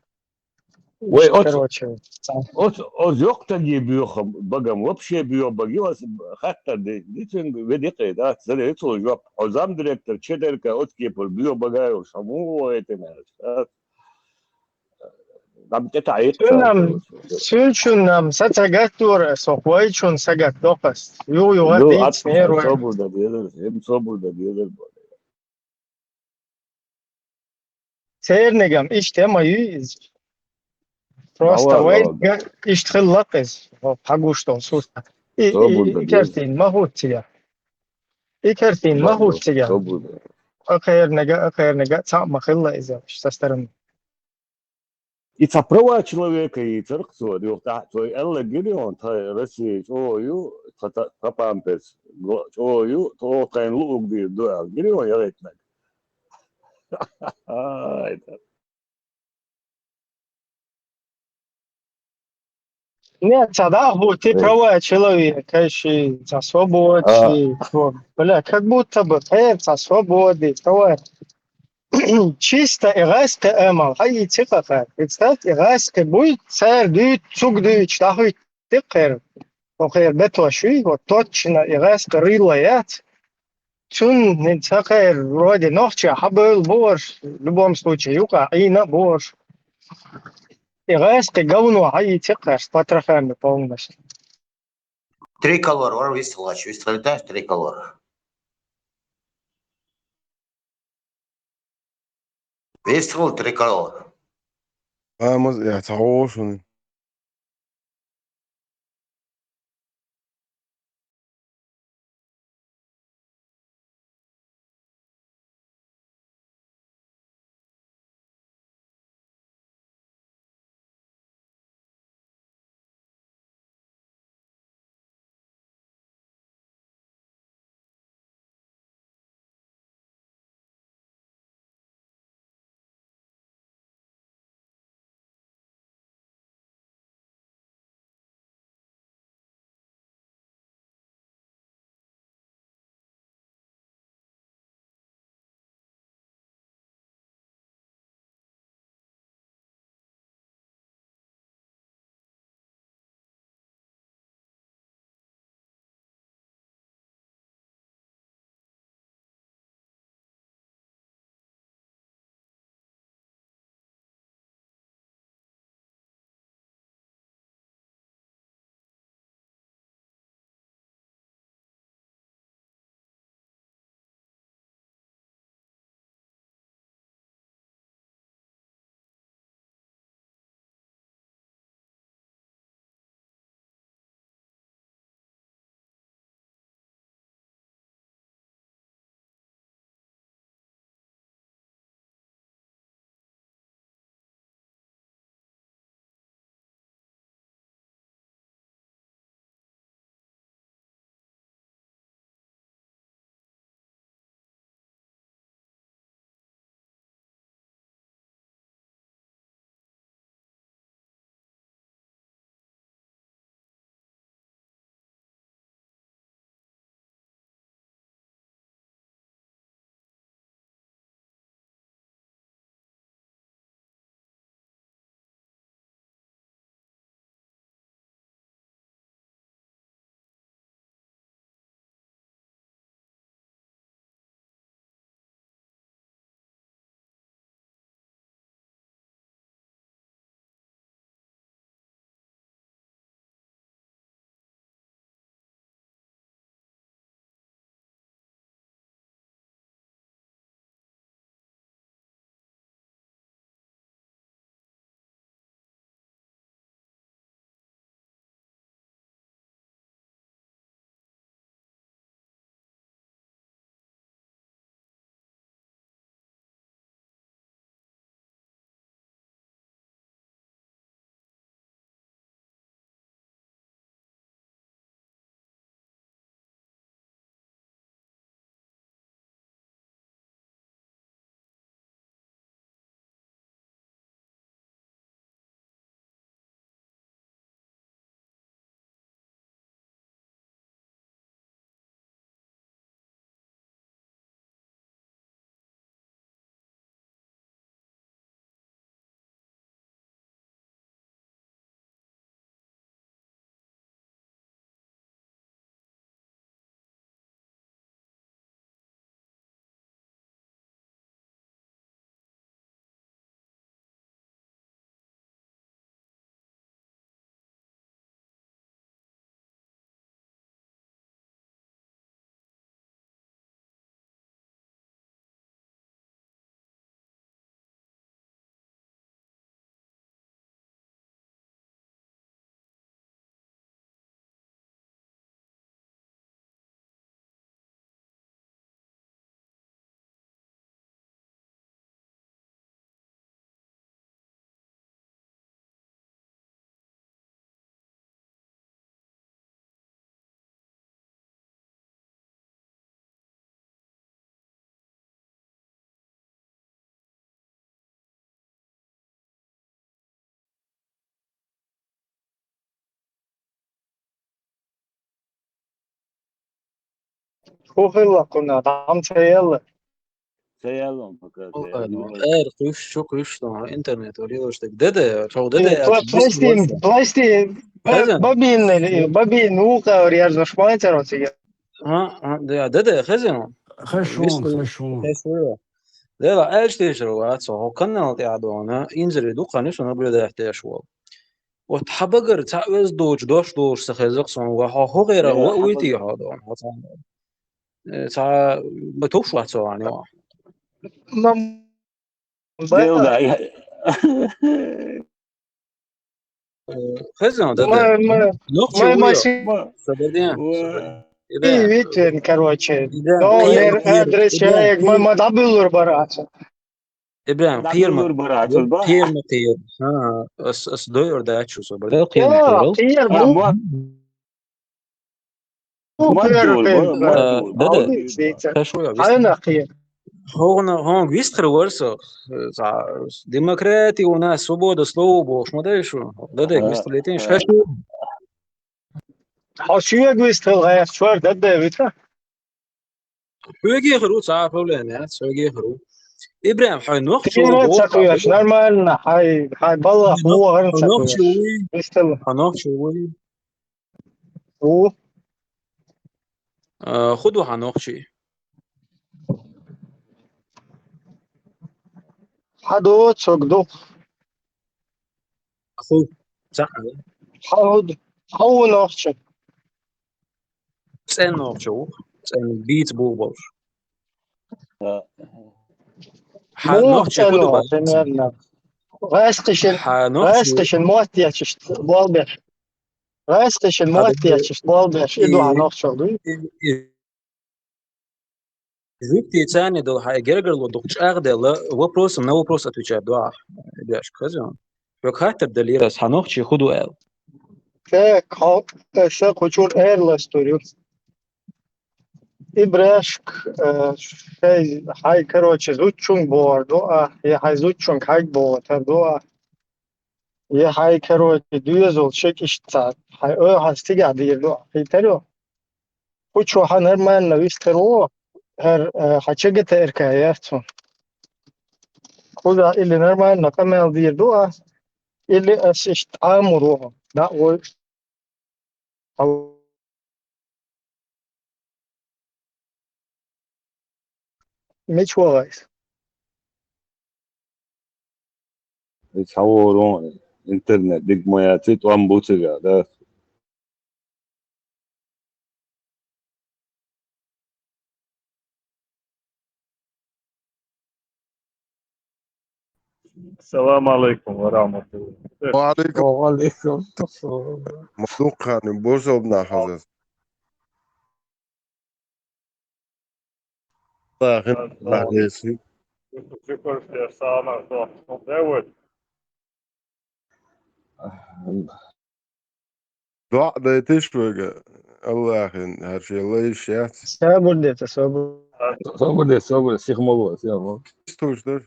Вай Иштта, оц-, короче, цхьа. Оц-, оцу йоккхаге боьха багам, вообще боьха бага ю, аса хаттар ди-, ди цуьнга, ведь дикъе, да, ца де цо жоп. Хьо замдиректор Чедерка оцу кепара боьха бага йолуш, хьо муха вахийтина аьлча, а? Наб тӀе таӀийта Цуьнан, царна. Цуьнчунна са ца гатдора аса, хӀокху вайчунна са гатдо аса. Юха-юха Ну, дийцинера вай. Собар дан дезара, хӀинца собар дан дезара. Цернигам иштта ма ю иза. Просто вайга иштта хилла-кх иза. Хьо хьагуш долу сурт. И, и, и картина ма хӀутту цигахь. И картина ма хӀутту цигахь. Собар дан. Акхернага, акхернага цхьаъ ма хилла иза, со стороны. И цхьа права человека йийцира-кх цо, юха тӀаьхьа цо аьлла гира хьуна, тхан Россия чӀогӀа ю, тхан та-, тхан памперс го-, чӀогӀа ю, тхо тхайна луург дийр ду аьлла гира хьуна яхийтинарг. Ай, да. Нет, цхьа дӀа а хӀуттий, права человека, ши, цхьа свобода, ши, бля, как будто бы, э, цхьа свобода, права. Чисто и гӀаскхи амал, хьан и цигахь кхаьр? Представьте, и гӀаскхи буй, цара дуьйцу, цуьнга дуьйцуш, дӀахӀуьтту кхеран. Хьо кхеран бетош юй, вот точно и гӀаскхи рылла яц. Цунна ца кхеран, вроде нохча хьан бевлла бу уьш, в любом случае, юкъа Ӏийна а бу уьш. И гӀаскхи говно хьан и цигахь кхаьр, с потрохами полностью. Триколор, вара вистхилач, вистхилийташ триколор. Вистхила триколор. А, маз-, я, ца гӀо шуна. Хьо хилла кхунна, дӀа ма ца елла. Ца елла, пока ца елла. Эр, кхуьш, чу кхуьш, интернет вара йолаш дерг. Деде, чов деде, Э, пла-, пластин, пластин, ба-, Хеза? Бабин, бабин, вукхавар ярзаш ма царо цига. А, а, да, деде, хеза? Хеза, вист хеза. Хеза. Деда, аьлча тешар вац, хьо канал тӀе а дона, инзаре дукха нуша наблюдать деш вол. Вот хьан багара цхьа оьзда доцуш, дош доцуш ца хеза-кх суна, ва хьо хӀокхерах Э, ва хьан уйти багара. Хьо дона, хьо цхьаьна. Э, цхьа, ма товш вац цо ван, йо. Ма-, Дел да, я. Э, хезна, да, да. Ма-, ма-, Нохчи ма-, ма-, вуй, си-, ма-, соберден, ва-, соберден. И Ибрахим. Витвен, короче. Ибрахим, Номер, Ибрахим, адрес, Ибрахим, человек, ма-, ма-, дабюллур бараца. Ибрахим, кхер ма. Дабюллур бараца, ба? Кхер ма, кхер. Ха, ас, ас дойр дач шу соберден. Кхер ма, кхер. Кхер, а, ма-, ма-, Ма дур, ма, ма Э, дур. Деде, Алди, хьо шу я, вист-, Хьайна кхе. Хьогна, хьогна вистхир вара со, э, за-, демократия у нас, свобода слова бохуш ма дай шу. Деде, Ага. Вистхилийтин, Ага. Хьо шуьга вистхил гӀайх чор, деде, вита? Хьоьге хир ву, цхьа а проблема яц, хьоьге хир ву. Ибрахим, хьайн нохчо Кхера ву, ца кхоьш, нормально, хьай, хьай балла, хьайн нох-, вогӀарна хьайн ца нохчо кхоьш. Вуй? Вистхила. Хьайн нохчо вуй? Ву. А, хӀун ду хьан нохчий? Хьан доцург ду? Ху, цхьаъ. Хьан хӀу ду? Хьан ву нохча? ЦӀен нохча ву. ЦӀен бийца бух болуш. А. Хьан Муха нохчий цӀен хӀун ду нохча, бац? Примерно. ГӀаьскхишин, Хьан нохчий гӀаьскхишин мотт ечуш болбеш. ГӀаьскхишин Хьан мотт ду-, ечуш болбеш, и ду хьан и, нохча дуй? и, и, Жуьгтий царни долу хьайн гергарло дукха чӀагӀделла, вопросом на вопрос отвечать до ахь, дешка хаза. Хьоьга хаттар делира ас, хьан нохчий хӀун ду аьлла. Так, хьо, аса кху чуьра эр ластур ю. И брешк, э, шай, хьай, короче, зудчуьнга бохур ду ахь, я хьай зудчуьнга хьайга бохуьйтур ду ахь, я хьай, короче, доьзал ши кӀишт цхьа, хьай оьхьаз цигахь дийр ду ахь, хийтар ю? Кху чу хьан нормально вистхир ву, хӀара, э, хьан чагата эрка яц хьуна. Кхуза или нормально къамел дийр ду а, или ас иштта Ӏамур ву хьо. ДӀа а вой. Мича вогӀу айса? Иза хьан вогӀур ву, интернет дика ма яций, тӀом бу цигахь, да? Салам алейкум ва рахматуллах. Ва алейкум. Ва алейкум. Ма дуккха хан, божалбна хаза. Аллах, Аллах. Аллах, Аллах. Шукур, я сана, что, что делать? ДоӀа дайташ вайга, Аллахин, хӀара шен лайш яц. Собар де, собар. Собар де, собар, сих ма ло, сих ма ло. Туш, туш.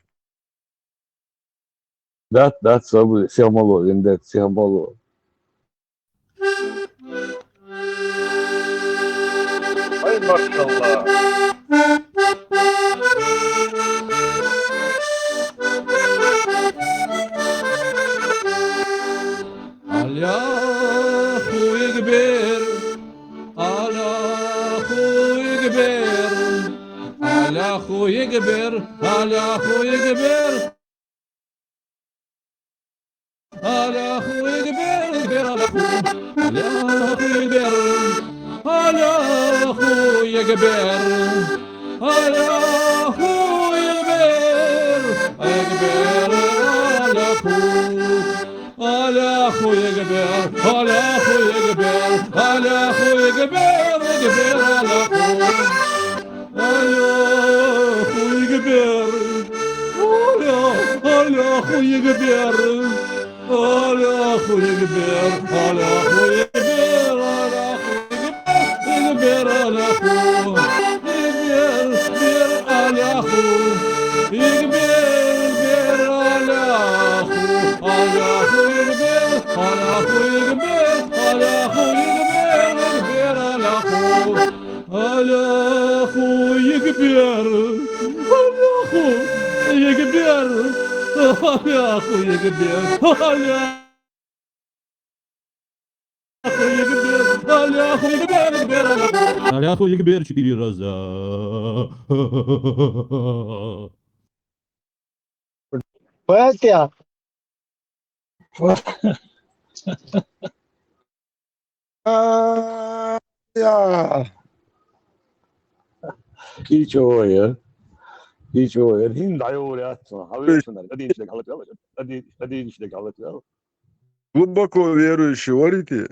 Дац, дац, собар, сих ма ло, вин дац, сих ма ло. Ай, машалла. Аллаху экбер, Аллаху экбер, Аллаху экбер, Аллаху экбер. Аллаху экбер, экбер, Аллаху. Аллаху экбер, Аллаху экбер. Аллаху экбер, экбер, Аллаху. Аллаху экбер, Аллаху экбер, Аллаху экбер, экбер, Аллаху. Аллаху экбер, Аллах, Аллаху экбер, Аллаху экбер, Аллаху экбер, Аллаху экбер, экбер, Аллаху. Экбер, экбер, Аллаху. Экбер, экбер, Аллаху. Аллаху экбер, Аллаху экбер, Аллаху экбер, экбер, Аллаху. Аллах. Альяху Екбер! Альяху Екбер! Альяху Екбер! Альяху Екбер! Альяху Екбер! Альяху Екбер четыре раза! Поэтому А, я. Ничего, я. Ничего, я. Хин даю ряд. Хавир шунар. Один человек халат вел. Один, один человек халат вел. Глубоко верующий варите?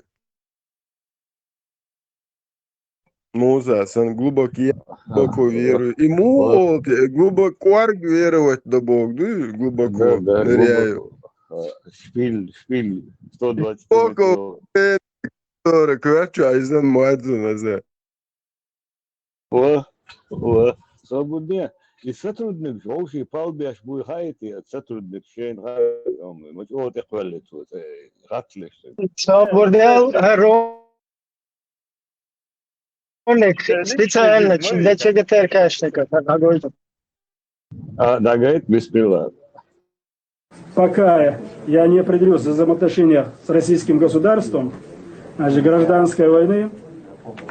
Муза, сан глубоко, глубоко верую. И му, глубоко веровать да Бог, да, глубоко, да, да, ныряю. Глубоко. Шпиль, шпиль, сто двадцать метров. Сорок, а чё, айзан муадзин, аза. О, о, собуде. И сотрудник, вообще палбяш буй хайти, сотрудник шен хай, ом, мочо те квалит, вот, э, гатлеш. Собурдел, Ник, специально для ЧГТРКшников. А, говорит, бисмилла. Пока я не определюсь в взаимоотношениях с российским государством, значит, гражданской войны,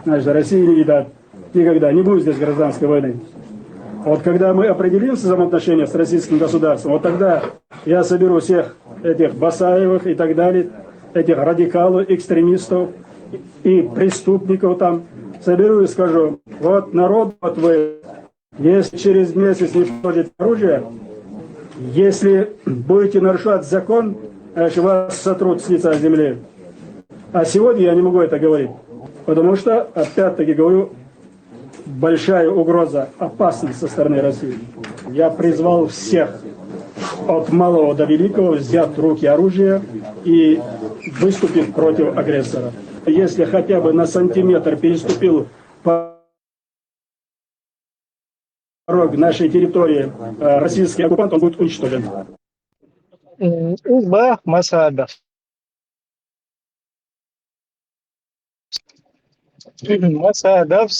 значит, Россия никогда, никогда не будет здесь гражданской войны. Вот когда мы определимся взаимоотношения с российским государством, вот тогда я соберу всех этих Басаевых и так далее, этих радикалов, экстремистов и преступников там, соберу и скажу: вот народ, вот вы, если через месяц не положите оружие, если будете нарушать закон, значит, вас сотрут с лица земли. А сегодня я не могу это говорить, потому что, опять-таки говорю, большая угроза, опасность со стороны России. Я призвал всех, от малого до великого, взять в руки оружие и выступить против агрессора. Если хотя бы на сантиметр переступил порог нашей территории, э, российский оккупант, он будет уничтожен. М, Узба Масада. Масадов.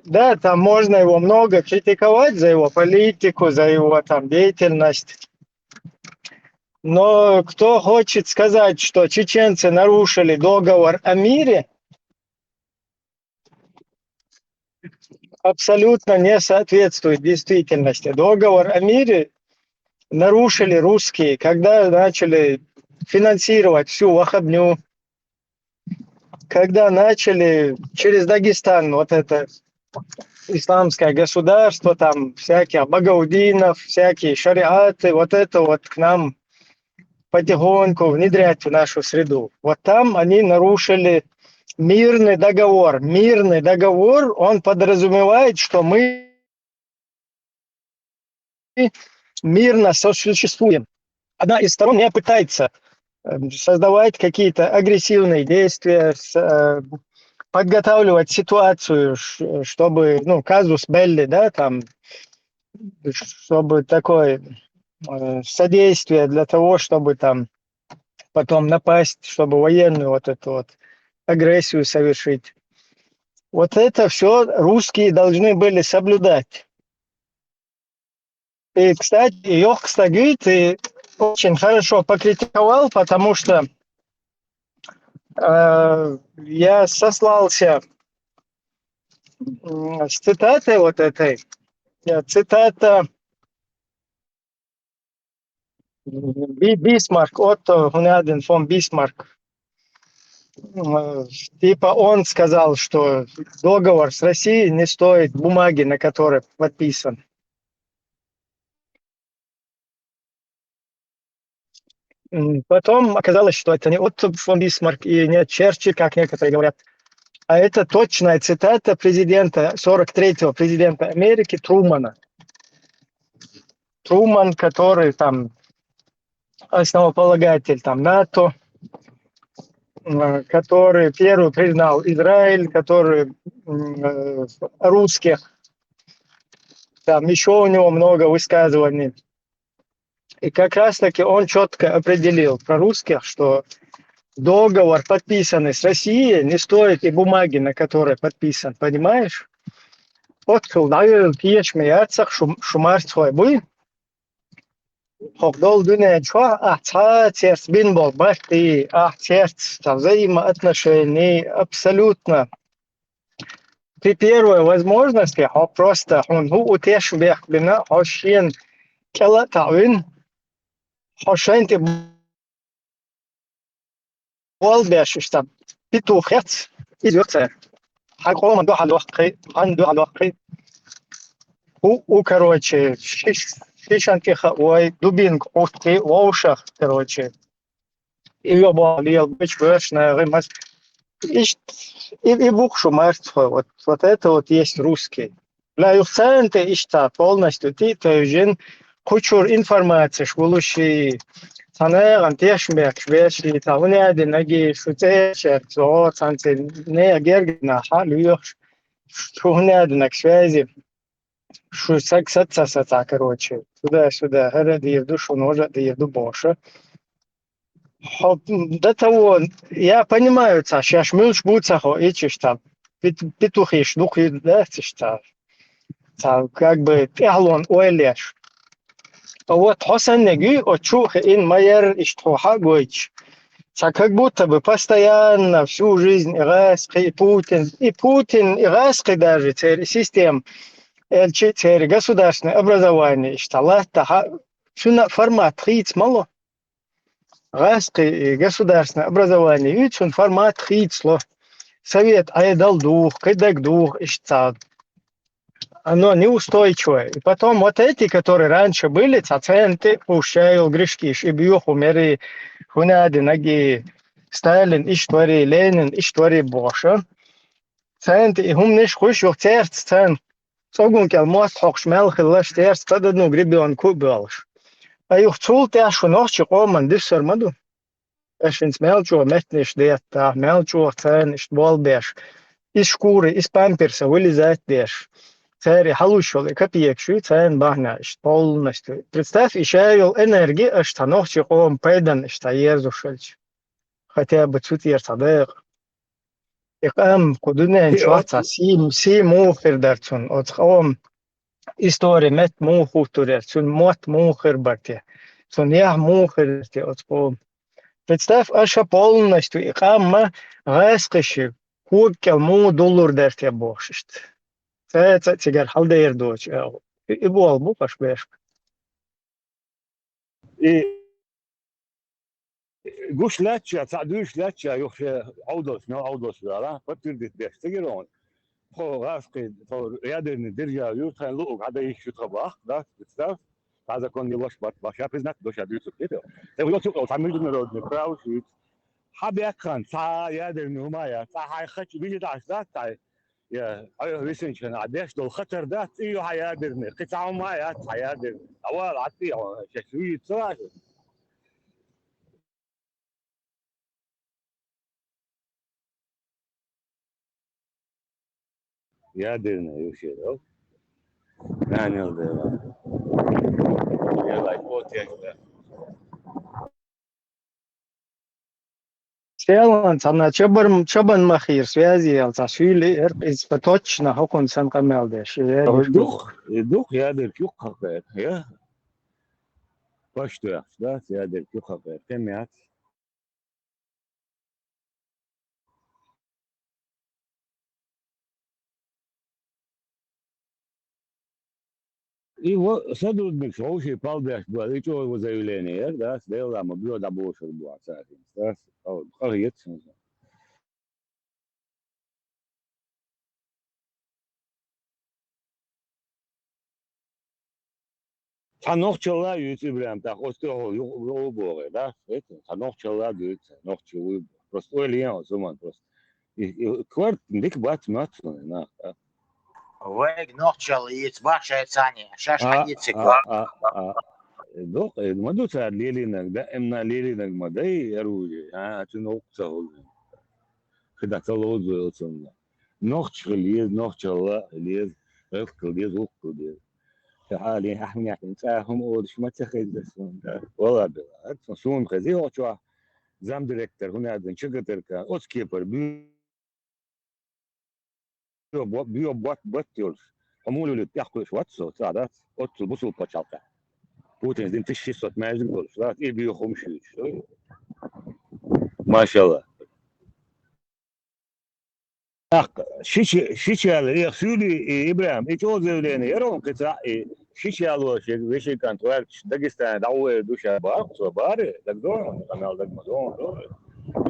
Да, там можно его много критиковать за его политику, за его там деятельность. Но кто хочет сказать, что чеченцы нарушили договор о мире, абсолютно не соответствует действительности. Договор о мире нарушили русские, когда начали финансировать всю ваххабню, когда начали через Дагестан вот это исламское государство, там всяких багаудинов, всякие шариаты, вот это вот к нам потихоньку внедрять в нашу среду. Вот там они нарушили мирный договор. Мирный договор, он подразумевает, что мы мирно сосуществуем. Одна из сторон не пытается, э, создавать какие-то агрессивные действия, с-, э, подготавливать ситуацию, ш-, чтобы, ну, казус белли, да, там, чтобы такое, э, содействие для того, чтобы там потом напасть, чтобы военную вот эту вот агрессию совершить. Вот это все русские должны были соблюдать. И, кстати, Йох Кстагюй, ты очень хорошо покритиковал, потому что, э, я сослался, м, с цитатой вот этой. Э, цитата Би-, Бисмарк, Отто Гунаден фон Бисмарк. Э, типа он сказал, что договор с Россией не стоит бумаги, на которой подписан. М, потом оказалось, что это не Отто фон Бисмарк и не Черчилль, как некоторые говорят, а это точная цитата президента, сорок третьего президента Америки Трумана. Труман, который там основополагатель там НАТО, э, который первый признал Израиль, который, м, э, русских, там еще у него много высказываний. И как раз-таки он четко определил про русских, что договор подписанный с Россией, не стоит и бумаги, на которой подписан, понимаешь? Оццул дӀавелла тешаме яцахь шу, шу марсхой буй. ХӀокху долу дуьнен чохь ахь цхьа а церца бина болу барт, ахь церца цхьа взаимоотношений абсолютно. При первой возможности хьо просто хьуна хӀуъу тешнабехк бина, хьо шена кӀела а таӀвина, хьо шайна тӀе болх беш, иштта, петух хец, иза юьхцӀа. Хьан къоман дуьхьал дохкий, хьан дуьхьал дохкий. ХӀуъу, короче, шиш-, шишан тӀе хаой, дубинка Ӏуттий, вовшах, короче. И йо боху лела бич вешна, гӀимас. Ишт-, и, и бу-кх шу марсхой, вот, вот это вот есть русский. Бля, юха царна тӀе иштта полностью тӀе а тевжина, кху чуьра информацеш вулуш и, цхьа нахана тешнабехкаш беш и, цхьа хӀунда аьлла динарг и, шу цӀе а чекх, цо, цхьаьна цӀе нехан герга нах хьа а лоьхуш, шу хӀунда аьлла динарг связи, шу саг саца, саца, короче, сюда-сюда, хӀара а дийр ду шуна, важа а дийр ду бохуш. Хьо, до того, я понимаю, цхьа шаьш муьлш бу ца хоуьйтуш там, пет-, петухиш дукха дац иштта, цхьа, как бы, тӀаьхьалонан ойла еш. А вот хьо санниг юй, оцу чу а хиъна ма яра иштта хьо хьа а гойтуш. Цхьа как будто бы постоянно всю жизнь и гӀаскхи, и Путин, и Путин, и гӀаскхи даже церан и система, элчи церан государственное образование иштта латта хьа, цуьнан формат хийца ма ло. ГӀаскхи и государственное образование ю, цуьнан формат хийцало. Совет Ӏедал духу, кхидерг духу, иштта цхьа. Оно неустойчивое. И потом вот эти, которые раньше были, цхьа царна тӀе а пущаял грешкиш, и боьху мери, хӀунда аьлла динарг и, Сталин иштта варий, Ленин иштта варий бохуш. Царна тӀе и хӀуманаш хуьш юха церца царна цӀоган кӀел мотт хьокхуш мел хилла, церца ца даьннарг ребёнка а боьлхуш. Ткъа юха цул тӀаьхьа шу нохчийн къоман дуьсур ма ду. Аш хӀинца мел чӀогӀа меттанаш деттахь, мел чӀогӀа царна иштта болх беш, из шкуры, из памперса вылезать деш, церан хьалуш йолу и копеекаш ю, царна бахьана иштта полностью. Представь, и ша йолу энерги аша цхьа нохчийн къоман пайдана иштта ерзуш хилча. Хотя бы цу тӀера цхьа дакъа. И къам кху дуьнен чохь цхьа сий, сий муха хир дара цунна, оцу къоман истори метта муха хӀуттур яра, цуьнан мотт муха хир бара те, цуьнан яхь муха хир дара те оцу къоман. Представь, аша полностью и къам ма гӀаскхи ши кога кӀел муха дуллур дара те бохуш иштта. Цаьрца а цигара хьаладер доцу агӀо. И, и болх бу-кх аша беш. И гуш лаьттача, цхьаъ дуьйш лаьттача, юха шен Ӏовдалш, мел Ӏовдалш вара, подтвердить деш ца гира вон. Тхо гӀаскхи, тхо ядерный держава ю, тхайн луъург хьан дан йиш ю тхан бах, да, представь. Цхьа закон не лош бат, баш, я признать, дош я дуьйцур кхета. Тхо йоцу цхьа международный право шуьйцу. Хьан бекхан, цхьа ядерный хӀума я, цхьа хьайн хачу вижи даш, да, цхьа я, хьо висинчхьана, а деш долу хатар дац, и ю хьан ядерный, кхин цхьа хӀума яц хьан ядерный. Авала, Ӏад тӀе а, шаьш вуьйца ца ваша. Ядерный ю шен, ё? Нанил дела. Делай, потекла. Селан цхьана чабар-, чабан махийра связи ял цхьа суьйли эр, иза точно хӀокхунна сан къамел деш. Дух, дух ядерг юккъахь хьакхайкха, я? Паш дуьхьаш, да, ядерг юккъахь хьакхайкха, кхин яц. И во сотрудникаш вовшийн пал беш бу, и чӀогӀа заявление яра, да, Делан ма боьха дӀабошур бу цара, да, къа-, къахьеца. Цхьа нохчалла а юьйцу Ибрахим, тӀаккха оцу тӀехула ю-, ю-, богӀий, да? Эта, цхьа нохчалла а дуьйцу, нохча вуй. Просто ойла ен оцу хӀуманна просто. И, и кварт дика бац, мац вайн нах, да? Вайга нохчалла йийца бах шайн цхьаьна, шаьш а, хьан йийци а, кварт? А, а. Дукха, э, ма ду цара лелийнарг, даимна лелийнарг ма дай оружие, а, цуьнан гӀуллакх ца хуьлу. КхидӀа ца ловзо оцунна. Нохча хила еза, нохчалла а хила еза, гӀиллакх хила деза, гӀуллакх хила деза. Сан хьале ахь минехь цӀа хӀума олуш ма ца хеза суна, да. Вала бела, суна хезий хӀокху чохь. замдиректор, хӀунадин ЧГТРК, оцу кепара буьйо, буьйо бат, бат йолуш. Хьо муха луьлуьйту тӀехкхуьйсуш вац со, ца дац, оццул бусул пачхьалкхехь. Путинс дина тысяча шестьсот маьждиг долуш, дац, и буьйо хӀумаш юьйцуш. Машалла. ТӀаккха шича-, шича яьлла, эха суьйли, и, ИбрахӀим, и чӀогӀа заявление яра хьуна кхин цхьаъ, и шича ялош, вешин кӀант гӀоьрташ Дагестане дӀагӀо эр ду ша боху, цо бара, дагадогӀу хьуна, къамел дагадогӀу хьуна.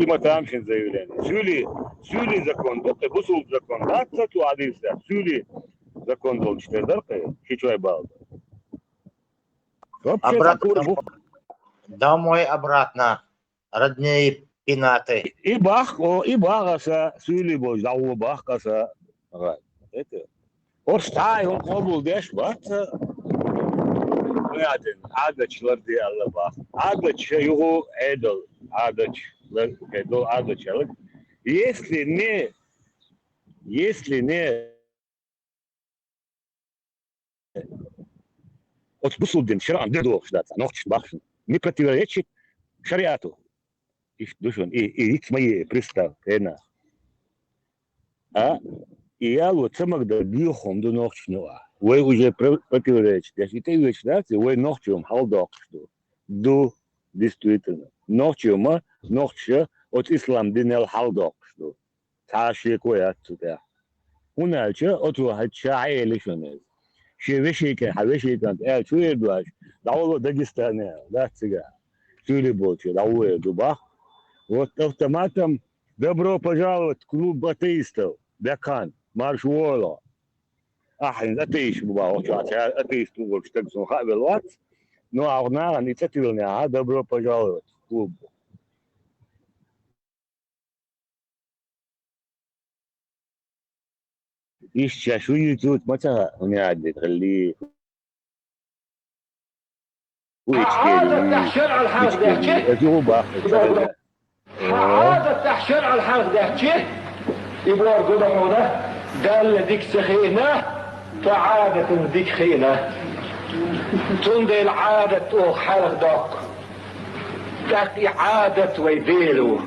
И ма тамашийна заявление. Суьйли, суьйли закон ду, кхин бусулба закон дац, ца цо хьадийцарехь, суьйли закон долчу тера дара кхин, шичой балла. Вообще обратно цхьа домой, обратно. Родные пенаты. И бах, о, и бах аса, суьйли болчу дӀагӀо бах аса. Ага. Это. Оцу цхьа а хӀума къобал деш бац. Хьуна дина, Ӏадаташ ларде аьлла бах. Ӏадаташ юха Ӏедал, Ӏадаташ лар-, Ӏедал, Ӏадаташ аьлла. Если не, если не оцу бусулба дин шарӀан дуьхьа догӀуш дац, нохчашна бахчана. Не противоречит шариату. Иштта ду шуна, и, и йиц ма е, представь, хенахь. А? И яло ца магадара боьха хӀума ду нохчашна юкъахь. Вай уже про-, противоречит деш, и тӀеоьцуш дац, и вай нохчийн хӀума хьалдоккхуш ду. Ду, действительно. Нохчийн хӀума, нохчаша оцу ислам динел хьалдоккхуш ду. Цхьа а шеко яц цу тӀехь. ХӀунда аьлча оцо хӀара ша хьаэли шуна иза. Шен вешин кӀант, хьан вешин кӀант аьлла, чу эр ду аьлча, дӀавало Дагестане аьлла, дац цигахь. Суьйли болчу, дӀавало эр ду бах. Вот автоматом добро пожаловать в клуб атеистов, Бекхан, марш вола. Ахь хӀинца атеист бу бах, оцу чохь цхьа атеист ву волчу стаг суна хаа велла вац. Но ахь нахана и цӀа тиллинехь, добро пожаловать в клуб. Иштта шаьш вуьйцуьйту ма ца хаьа, хӀунда аьлла халли. Хьан Ӏадатехь шарӀал хьарх дехчи? Хьан Ӏадатехь шарӀал хьарх дехчи? И бохург ду хьуна, Далла дика ца хиъна, тхан Ӏадатана дика хиъна. Цундела Ӏадат оха хьарх доккху. ТӀаккха и Ӏадат вай Дела ву.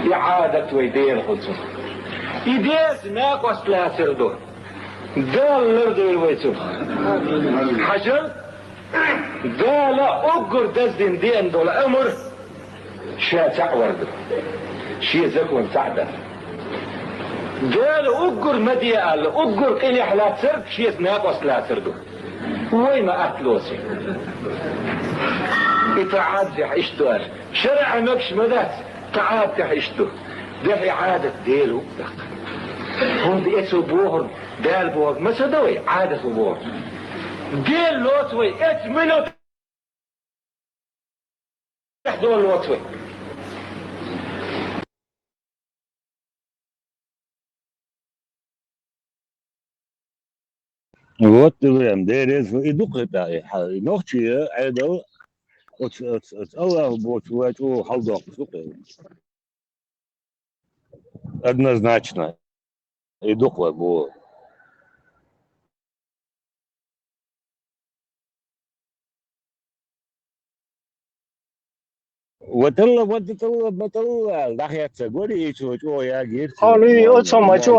И Ӏадат вай Дела хуьлу цунах. И Делаца накъост лацар ду. Дала лардойла вай цунах. Хьажал, Дала уггар даздина деана долу амр ша цхьаъ вар ду. Шен закон цхьаъ дар. Дала уггар ма де аьлла, уггар къинехь лацар, шеца накъост лацар ду. Вай ма атта лоций. И тхан Ӏадатехь иштта ду аьлла. ШарӀехь мегаш ма дац, тхан Ӏадатехь иштта ду. Дехьа и Ӏадат Дела ву даккха. ХӀунда эцо бохург, Дала бохург ма ца до вай, Ӏадат ву бохург. Дела лоцу вай, эцу минот долу лоцу вай. Вот, Ибрахим, дерриг и дукха хӀетахь, и хьан, и нохчий Ӏедал, оцу, оцу, оцу Аллаху бохучу вай чӀогӀа хьалдоккхуш ду-кх. Однозначно. И дукха вай бу. Ваталла, ваталла, ваталла, дӀахеццарг вара и чу чӀогӀа ягийра. Хьо луьй, оцу ма чу.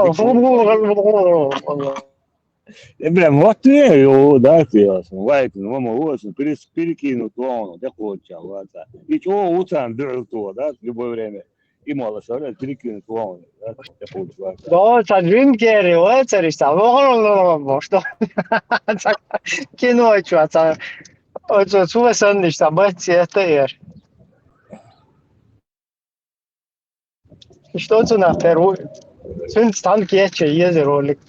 Ибрахим, вот ты, йо, да, ты, вайтина, ма, ма, вот, перес-, перекинут вон, де кхоччахь, ваца. И чӀогӀа ву царна дуьхьал то, да, любое время. И молодца, перекинут вон, да, де кхоччахь, ваца. Да, цхьа джим керри, вай, цариста, вон, что? Цхьа кино чу, цхьа, оцу, цо санна иштта, бац, это эр. Что цунах первый? Цуьнца цхьаьна кечъян еза ролик.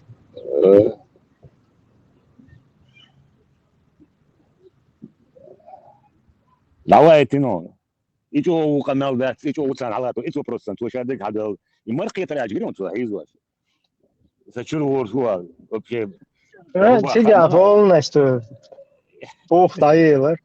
Давай, ты, ну. И чӀогӀа ву къамел дац, и чӀогӀа ву царна хьалато, и цо просто цо шадерг хьадал. И марх кхетар аьлча, гирон цо хьийзош. Сан чуьра гӀора хӀу а, вообще. Э, цигахь полностью. Ух, дӀаелар.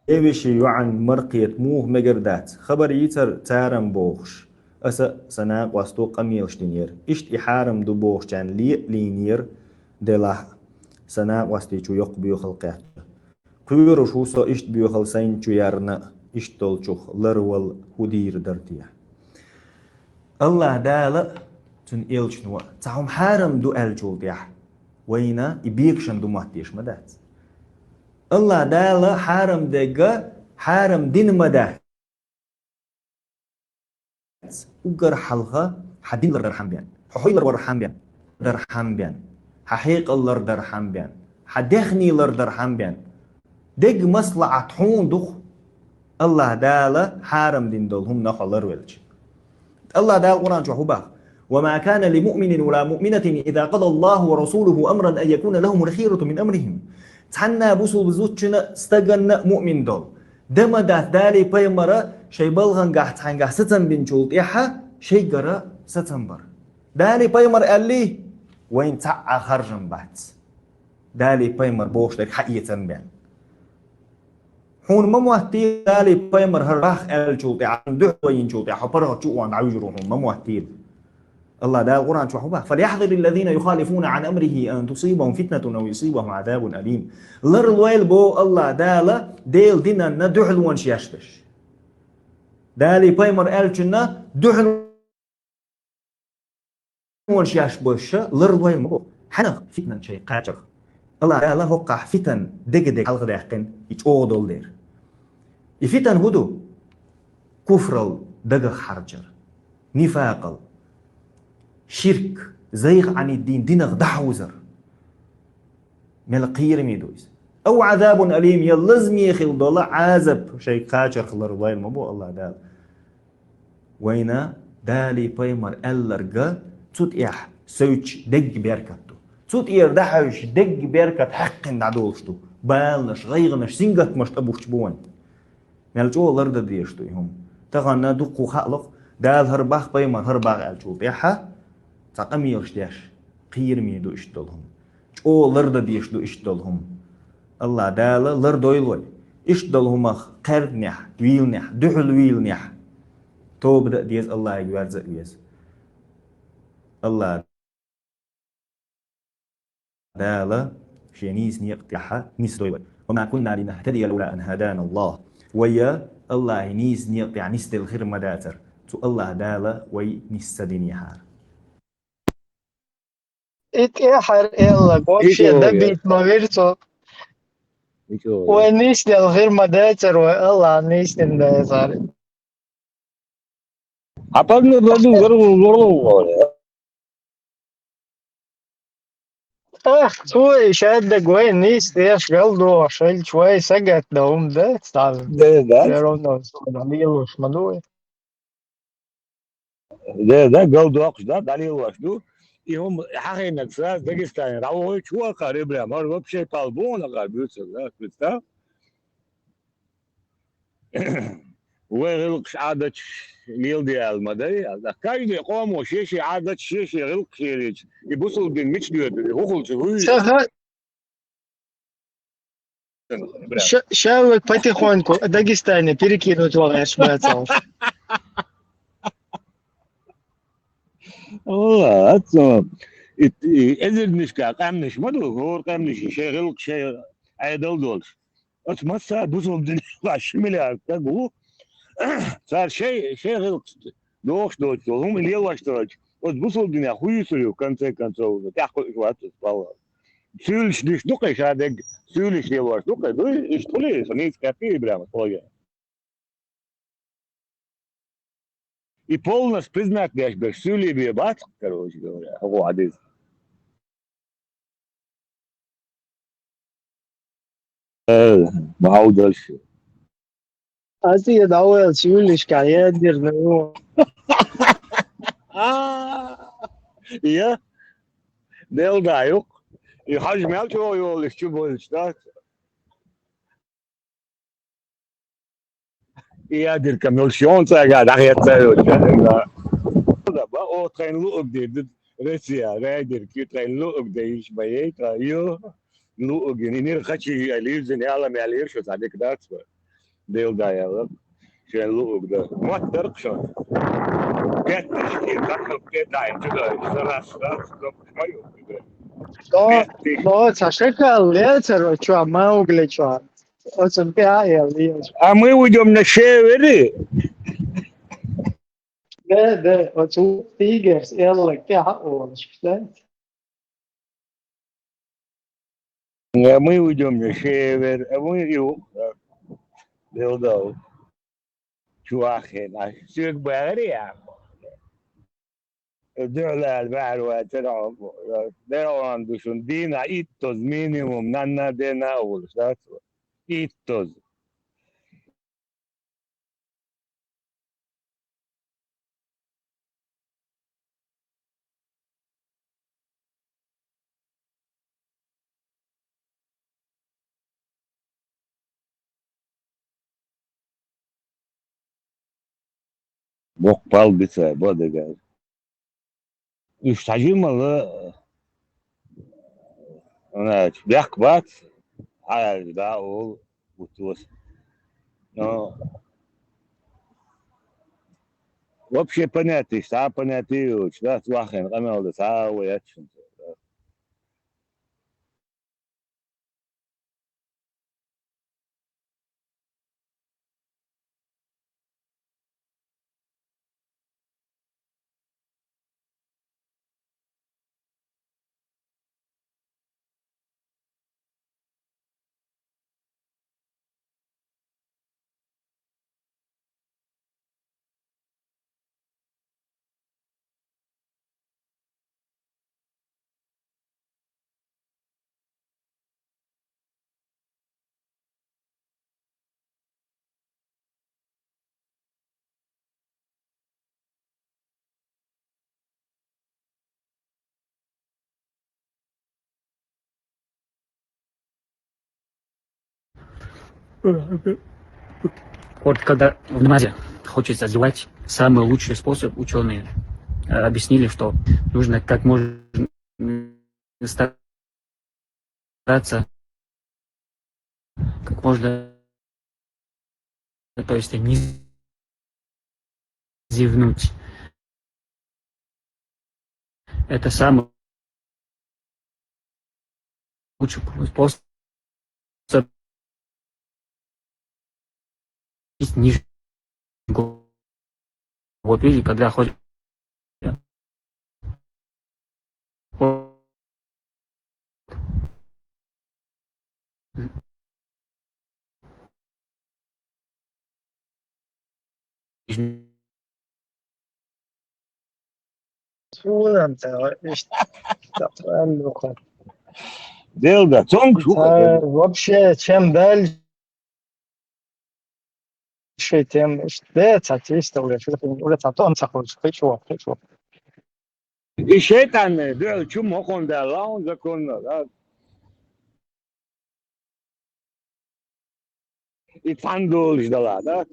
Эвиши йоӀан маркхета муха мегар дац, хабар йийцар царам бохуш. Аса сан накъосто къамелаш динера. Иштта и хьарам ду бохучарна ле а лийнера, делахь а, сан накъостий чу йоккха боьхалла кхетта. Кхоьруш ву со иштта боьхал сайна чу ярна, иштта долчух ларвала хӀун дийр дара те? АллахӀ Дала а, Цуьнан элчано а цхьа хӀума хьарам ду аьллачул тӀехьа, вайна и бекашан ду моттийш ма дац. АллахӀ Дала хьарам дерг хьарам дина ма дац. Уггар хьалха хьан дин лардар хьан бен, хьо хьуйлар вар хьан бен, дар хьан бен, хьан хьекъал лардар хьан бен, хьан дехне лардар хьан бен. Дегга маслахьат хьуна ду-кх, АллахӀ Дала хьарам дина долу хӀуманах хьо ларвелча. АллахӀ Дала Къуръан чохь хӀун боху: «وما كان لمؤمن ولا مؤمنة إذا قضى الله ورسوله أمرا أن يكون لهم الخيرة من أمرهم». Цхьанна бусулба зудчунна, стаганна, муъмин долу, дан ма дац Дала, пайхамара шайн балхангахь цхьаьнгахь сацам бинчул тӀаьхьа шайгара сацам бар. Дала, пайхамара аьллий, вайна цхьа а харжам бац Дала, пайхамара бохуш дерг хьаэцам бен. Хьуна ма моттийла Дала, пайхамара хӀара боху аьллачул тӀаьхьа, дуьхьал йинчул тӀаьхьа хьо паргӀат чу а вахана дӀавуьжур ву хьуна, ма моттийла. АллахӀ Дала Къуръан чохь хӀун боху: «فليحذر الذين يخالفون عن أمره أن تصيبهم فتنة أو يصيبهم عذاب أليم». Ларлойла, боху АллахӀ Дала, Делан динанна дуьхьалонаш еш берш. Дала, пайхамара аьллачунна дуьхьал Вон шаьш бозуша ларлойла ма бу. Хьанах фитнан шайн кхачарх? АллахӀ Дала хӀокхахь фитан дега-дега хьалхадаьккхина, и чӀогӀа долу дера. И фитан хӀун ду? Куфрал дагах хьарчар, нифакъал, ширк, зайгӀа Ӏаниддин динах дӀахьузар. Мел кхераме ду иза. Ау Ӏазабун алим, я лазаме хила долу Ӏазап шайн кхачарх ларлойла ма бу АллахӀ Дала. Вайна Дала, пайхамар аьлларга цу тӀехь совцуш дегга беркат ду. Цу тӀера дӀахьаьвсича дегга беркат хьаькхина дӀадолуш ду. Баланаш, гӀайгӀанаш, сингаттамаш тӀебухкуш бу вайн. Мел чӀогӀа лардан дезаш ду и хӀума. Тахана дуккха хаало-кх, Дала хӀара боху, пайхамар хӀара боху аьллачул тӀаьхьа цхьа къамелаш деш, кхераме ду иштта долу хӀума. ЧӀогӀа лардан дезаш ду иштта долу хӀума. АллахӀ Дала лардойла вай. Иштта долу хӀумах кхаьрданехь, вийланехь, дуьхьал вийланехь, тоба дан а деза, АллахӀе верза а веза. АллахӀ Дала шен нийса некъа тӀехь нисдойла вай. وما كنا لنهتدي لولا أن هدانا الله. Вай АллахӀе нийса некъа тӀехь нисделла хир ма дацара, цу АллахӀ Дала вай нис ца динехьара. И тӀаьхьара элла, вообще дабийта ма вира цо. Вай нисделла хир ма дацара, вай АллахӀа нисдина дацара. Хьан пагна баду, гӀур-гӀур-гӀур-гӀур. Ах, цо и шаддаг вай нийса деш галдохуш хилча, вай сагатдан хӀума дац, цхьа. Да, да. Всё равно, лелош ма ду вай. Да, да, галдоккхуш да, дӀалелош ду. И хӀума хьахийнарг сразу Дагестане дӀавахийтича, хӀун акхар, Ибрахим, хӀара вообще пал бу хьуна акхар буьйцург, да, представь. Вай гӀиллакхаш, Ӏадаташ леладе аьлла ма дай. Каждый къомо шен-шен Ӏадаташ, шен-шен гӀиллакхаш елийча, и бусулба дин мича доьду, и хӀун хуьлу, хӀун ю? Ца ха-, Ша, ша вай потихоньку Дагестане перекинуть ваха аьлла бацалш. О, ацо. И, и эзарнашка къаьмнаш ма ду, хӀора къаьмнаш шайн гӀиллакх, шайн Ӏедал долуш. Оцу массара бусулба динехь ши миллиард стаг ву. Цара шайн, шайн гӀиллакх дохуш доцу хӀума лелош доцу. Оцу бусулба динехь хӀун юьсур ю, в конце концов, тӀаьхьакхуьуш вац оцу балла. Суьйлаш деш ду-кх и шадерг, суьйлаш лелош ду-кх и, дуй, иштта хуьлий, со нийса кхетий, Ибрахим, тхоьга. И полностью признать деш берш суьйлий бен бац, короче говоря, хӀокху хьадис. Э, ма хьовдалш. Ас и дӀаваьлла суьйлашка яддирна ву. А, я? Делда юкъ. И хьажа мел чӀогӀа йолуш чу болчу, да? И ядиркам йолуш, йон цӀа гӀа дӀахецна йолуш, ядирка. Ба, о, тхайна луъург дийр ду, Россия, райдирки, тхайна луъург дайш, ба, ей, тха, ю, луъург, и нир хачи, ай, лирзин, ялам, ялир, шу цхьа дика дац, ба. Делда, яла. Шен луъург да. Мотт дарх шун. Петташ, и как бы, петаем, чудо, сарас, сарас, сарас, мою, да. Но, но, цхьа шакал лецар, чуа, Маугли, чуа. Oćam te ajelli. А мы уйдём на север. Да, да, вот у Тигерс, Элла, те, а, о, что? А мы уйдём на север, а мы юг, да. Билдал. Чувахин, а сюк бари, а. Дёлар бар ва тера. Дера он душун дина иттоз минимум, нанна дена улус, да? Иттоз. Бокъал бица, бодагар. Уьш тажимала, значит, бяхк бац, хьалал ба ол бутвос. Но вообще понятие, са понятие уч, да, вахен, къамел да, са ваяч. Вот когда в намазе хочется зевать, самый лучший способ, ученые э, объяснили, что нужно как можно стараться как можно, то есть не зевнуть. Это самый лучший способ ниже. Вот видите, когда ходит Дело да, цонг шуха. Вообще, чем дальше, тем, да, цатиста уже, уже цатон цахуш, хочу, хочу. И шайтан, да, чум окон да, лаун законно, да. И цандулш дала, да.